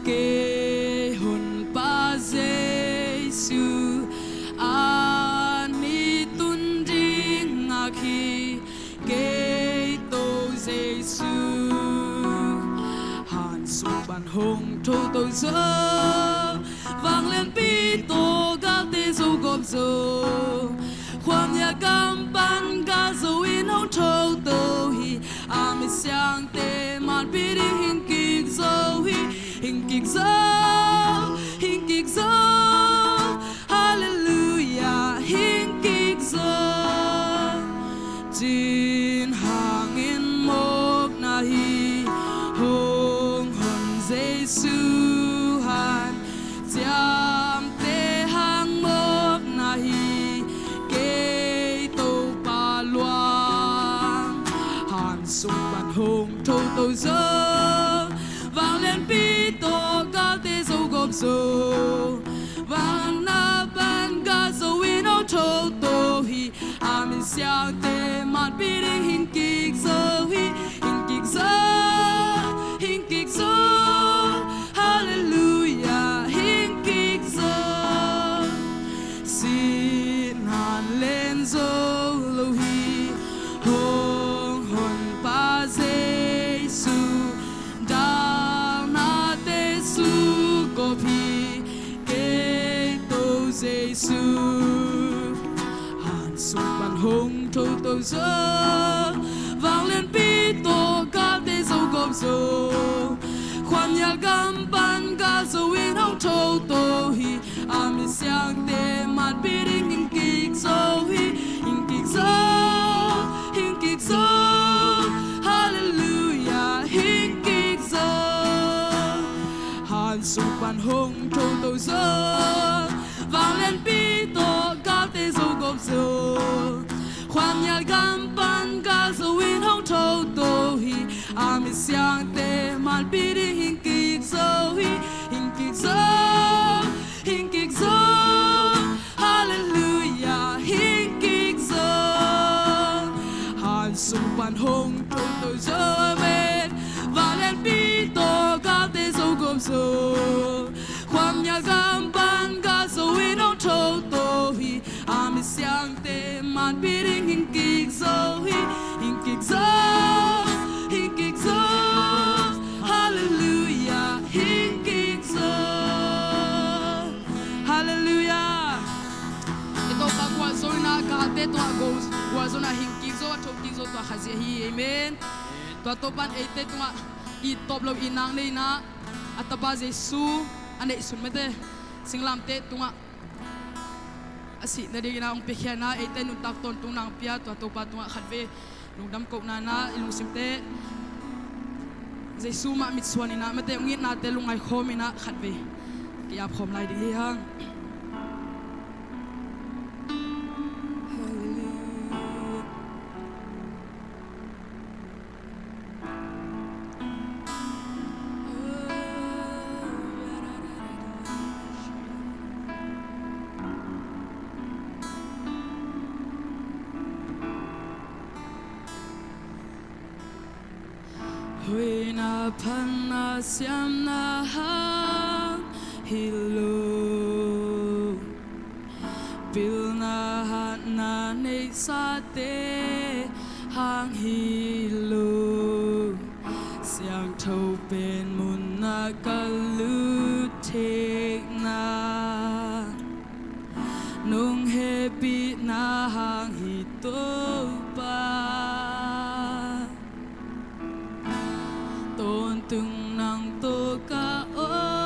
kei Honpa Jesuh, an i tun ding ngak hi kei To Jesuh. Han sung pan hong thoto zo, vanglianpi tawh galte zo gawp zo, khuamial gam pan gal zo in hong thoto hi. A mit siangte manpi ding hing kik zo hi, hing kik zo, hing kik zo. Halleluiah, hing kik zo. Cin hangin mawkna hi, hong hon Jesuh, hanciamte hang mawkna hi kei Topa luang. Han sung pan hong thoto zo, vanglianpi tawh galte zo gawp zo, vangliatna pan gal zo in hong thoto hi. A mit siangte manpi ding hing kik zo hi, hing kik zo, hing kik zo. Halleluiah, hing kik zo. Sihna len zo lo hi, hong Honpa Jesuh, dalnate sukgawp hi kei To Jesuh. Han sung pan hong thoto zo, vanglianpi tawh galte zo gawp zo, khuamial gam pan gal zo in hong thoto hi. A mit siangte manpi ding hing kik zo hi, hing kik zo, hing kik zo. Halleluiah, hing kik zo. Han sung pan hong thoto zo, vanglianpi tawh galte zo gawp zo, khuamial gam pan gal zo in hong thoto hi. A mit siangte manpi ding hing kik zo hi, hing kik zo, hing kik zo. Halleluiah, hing kik zo. Han sung pan hong thoto zo, amen. Vanglianpi tawh galte zo gawp zo, khuamial gam pan gal zo in hong thoto hi. A mit siangte manpi ding hing kik zo hi, hing kik zo, hing kik zo. Halleluiah, hing kik zo. Halleluiah. I Topa gualzo in ah, galte tungah gualzo in ah hing kik zo, a thokik zo tua Kha Siangtho hi. Amen. Tua Topa in eite tungah it tawp lo itna nei in ah, a Tapa Jesuh a neihsun mate singlamteh tungah a sih nadingin ah hong piakhia in ah, eite nuntak tawntung nang pia, tua Topa tungah khatvei lungdam kohna in ah, i lungsimte Jesuh mah mitsuan in ah, mate hong itnate lungngai khawm in ah, khatvei ki-ap khawm lai ding hi hang. Halleluiah. Hoihna phatna siamna hang hi lo, pilna hatna neihsate hang hi lo, siangtho pen munah ka lut theihna nong hehpihna hang hi Topa. Tawntung nang tawh ka aw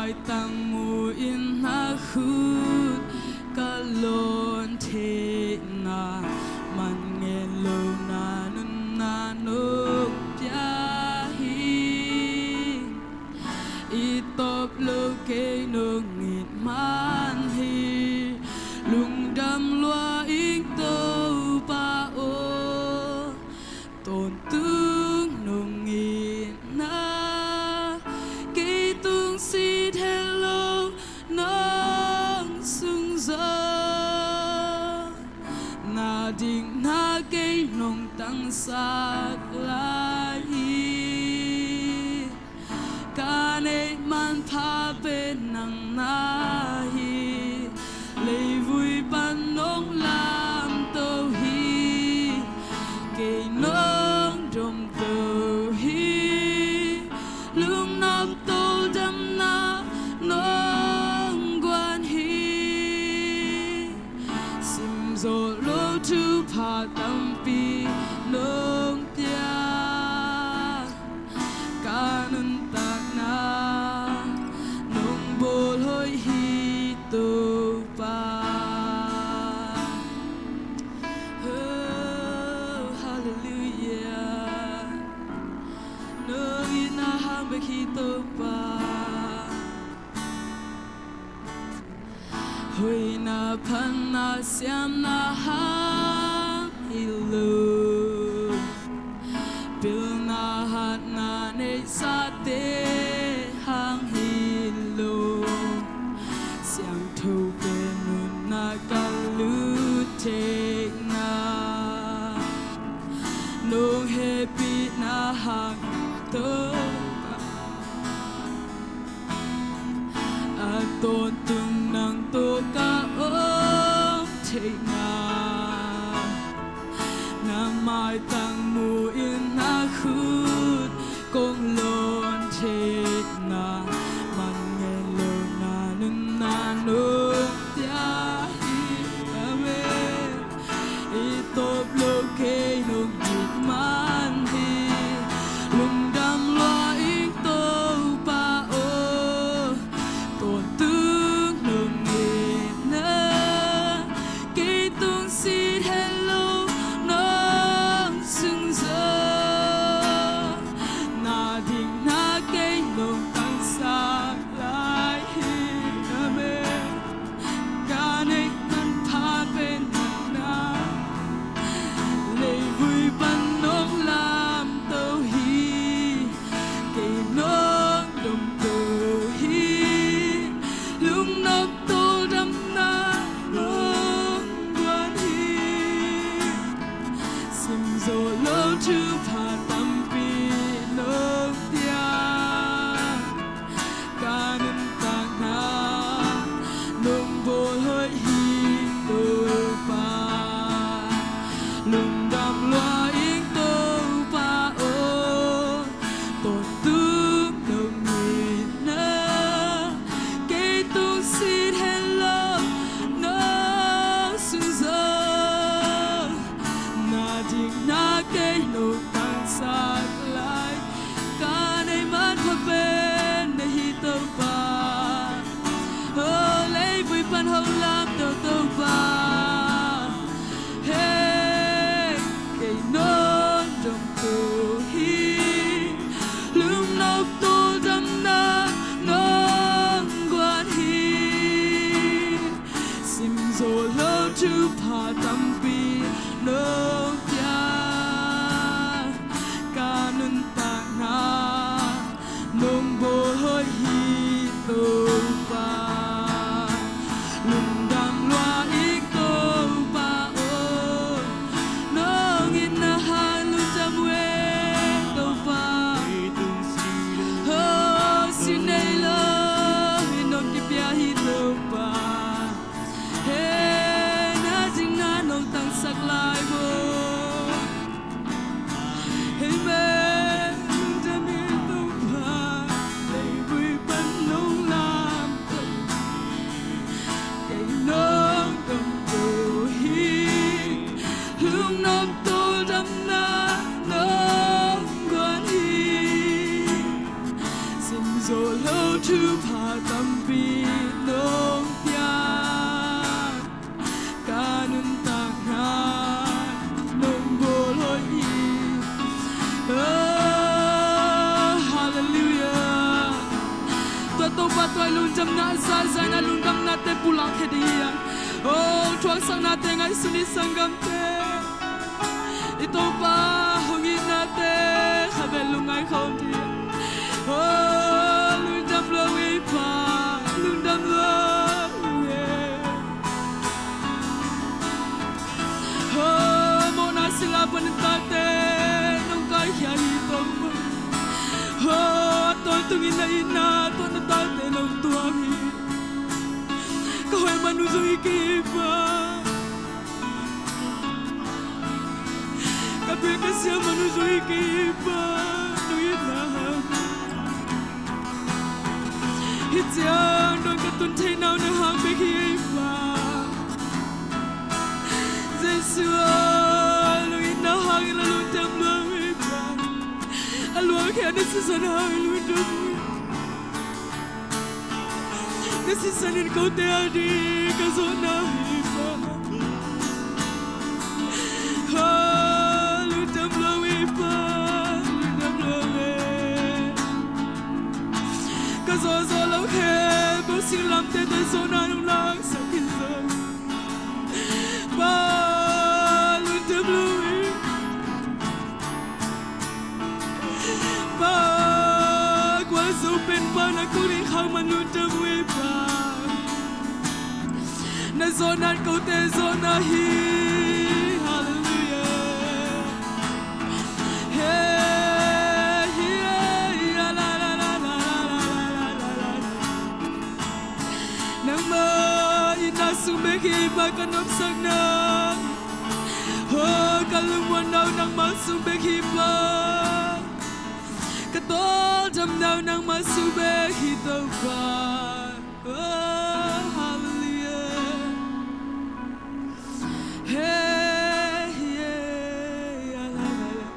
Maitang mu-in na khut ka lawn theihna, man ngen lohna nunna nong pia hi. I tawp lo kei nong it man hi. Lungdam lua ing Topa aw, tawntung nong itna kei tung sit het lo nong sung zaw, na dikna kei nong tangsak lai hi. Ka neih manpha pen nang na hi. Leivui pan nong lamto hi. Kei nong domto hi. Lungnop toldamna nong guan hi. Simzawh lo thupha tampi nong pia. Ka nuntakna nong bawl hoih hi Topa. Oh, hallelujah. Nong itna hang bek hi Topa. Hoihna phatna siamna hang hi lo, pilna hatna neihsate hang hi lo, siangtho pen nunna ka lut theihna nong hehpihna hang Topa. A tawntung nang tawh ka om theihna, na maitang mu-in na khut kong lawn theihna, man ngen lohna nunna nong pia hi. Amen. I tawp lo kei nong it man hi. Lungdam lua ing Topa aw, tawntung nong itna kei tung sit het lo nong sung zaw, na dikna kei nong tangsak lai hi. Amen. Ka neih manpha pen nang na, leivui pan nong lamto hi. Kei nong domto hi. Lungnop toldamna nong guan hi. Simzawh lo thupha tampi nong pia. Ka nuntakna nong bawl hoih hi Topa. Lungdam lua ing Topa aw, tawntung nong itna kei tung sit het lo nong sung zaw, na dikna kei nong tangsak lai. Ka neih manpha pen na hi Topa. Oh, leivui pan hong lamto Topa. Hey, kei nong domto hi. Lungnop toldamna nong guan hi. Simzawh lo thupha tampi nong pia. Ka Zaina lungdamnate pulak khia ding hi a. Oh, thuaksaknate ngaihsun i sanggamte. I Topa hong itnate khatvei lungngai khawm ding hi a. Oh, lungdam lo i Pa, lungdam lo e. Ho, mawhna sila pan na tate nong kaikhia hi Topa. Ho, a tawntungin na itna tawh na tate nong tuak hi. Ka hoih man uh zong hi kei hi Pa. Ka pil ka siam man uh zong hi kei hi Pa. Nong itna hang. Hih ciang dong ka tun theihna uh nang hang bek hi ei Pa. Jesu aw, nong itna hangin a lungdam lo ei Pa. A luangkhia na sisan hangin lungdam lo. Na sisan in kote a ding ka zawhna hi Pa. Ha, lungdam lo ei Pa, lungdam lo e. Ka zawhzawh loh khempeuh singlamteh tawh i zawhna nong laksak hi zaw. Pa, lungdam lo e. Pa, gualzo pen Pa na kong neih khak man lungdam lo ei Pa. Na zawhna in kote zawhna hi. Halleluiah. He, hi, he, hi, a, la, la. Nangmah itna sung bek hi Pa ka nopsakna. Ho, ka lungmuanna uh nangmah sung bek hi Pa. Ka tawldamna uh nangmah sung bek hi Topa. Oh, halleluiah. He, he, a, la, la, la.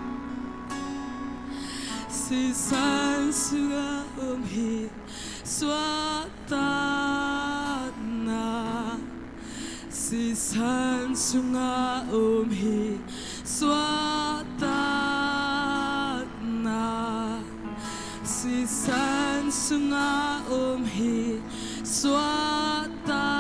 Sisan sungah om hi suahtakna. Sisan sungah om hi suahtakna. Sisan sungah om hi suahtakna.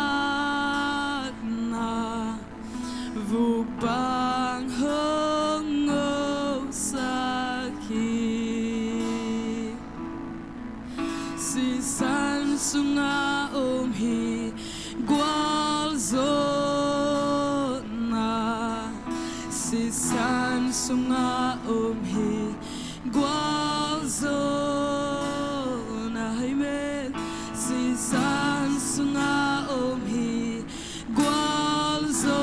Vuk bang hong ngosak hi. Sisan sungah om hi gualzawhna. Sisan sungah om hi gualzawhna. Amen. Sisan sungah om hi gualzawhna.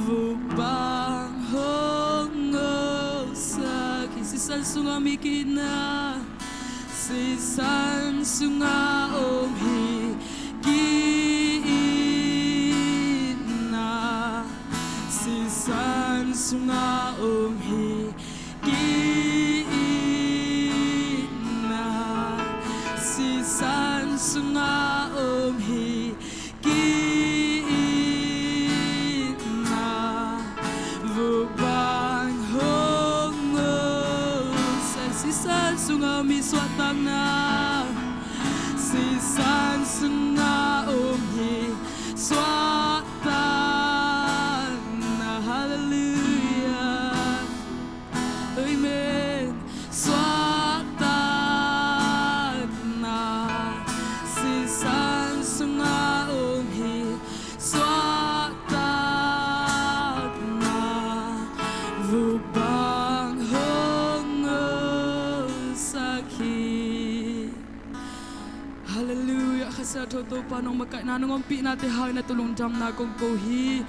Vuk bang hong ngosak hi. Sisan sungah om hi ki-itna. Sisan sungah om hi ki-itna. Sisan sungah om hi ki-itna. Sisan sungah om hi ki-itna. Vuk bang hong ngosak. Sisan sungah om hi suahtakna. Sisan sungah om hi suahtakna. Halleluiah. Amen. Suahtakna. Sisan sungah om hi suahtakna. Vuk bang hong ngosak hi. Halleluiah. Kha Siangtho Topa nong makaihna, nong ompihnate hangin a tua lungdamna kong ko hi.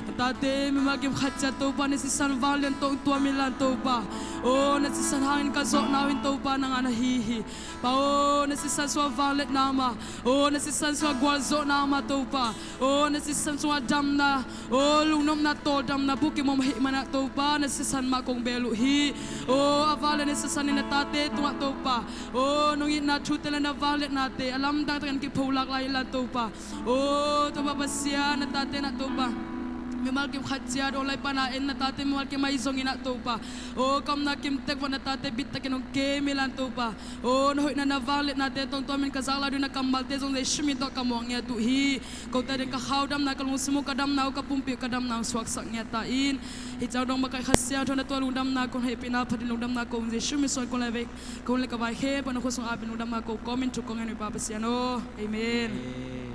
Na tate mimal kim khat ciat Topa na sisan vanglian tawh tua milan Topa. O, na sisan hangin ka zawhna uh in Topa nang a na hi hi. Pa o, na sisan sungah vangliatna om a. O, na sisan sungah gualzawhna om a Topa. O, na sisan sungah damna. O, lungnopna tawldamna bukim om ahih manah Topa na sisan mah kong bel uh hi. O, a vanglian na sisan in na tate tungah Topa. O, nong itna thute le na vangliatnate a lamdang takin kipholak lai inla Topa. O, Topa Pasian, na tate na Topa. mimal kim khat ciat aw lai pana en na tate mimal kim ahi zongin ah Topa, aw ka omna kim tek vah na tate bit takin hong kem inla Topa, aw na hoihna na vangliatnate tawngtawn min ka zak lai ding na kammalte zong Jesu min tawh ka muak ngiat uh hi. Ko ta ding ka khau damna, ka lungsim uh ka damna uh, ka pumpi uh ka damna hong suaksak ngiat ta in. Hih ciang dong makaih Kha Siangtho na tua lungdamna kong hehpihna phatin lungdamna kong Jesu min suang kong lai vei, kong le ka vai khempeuh na khut sung apin lungdamna ko kawmin thu kong ngen uh Pa Pasian aw. Amen.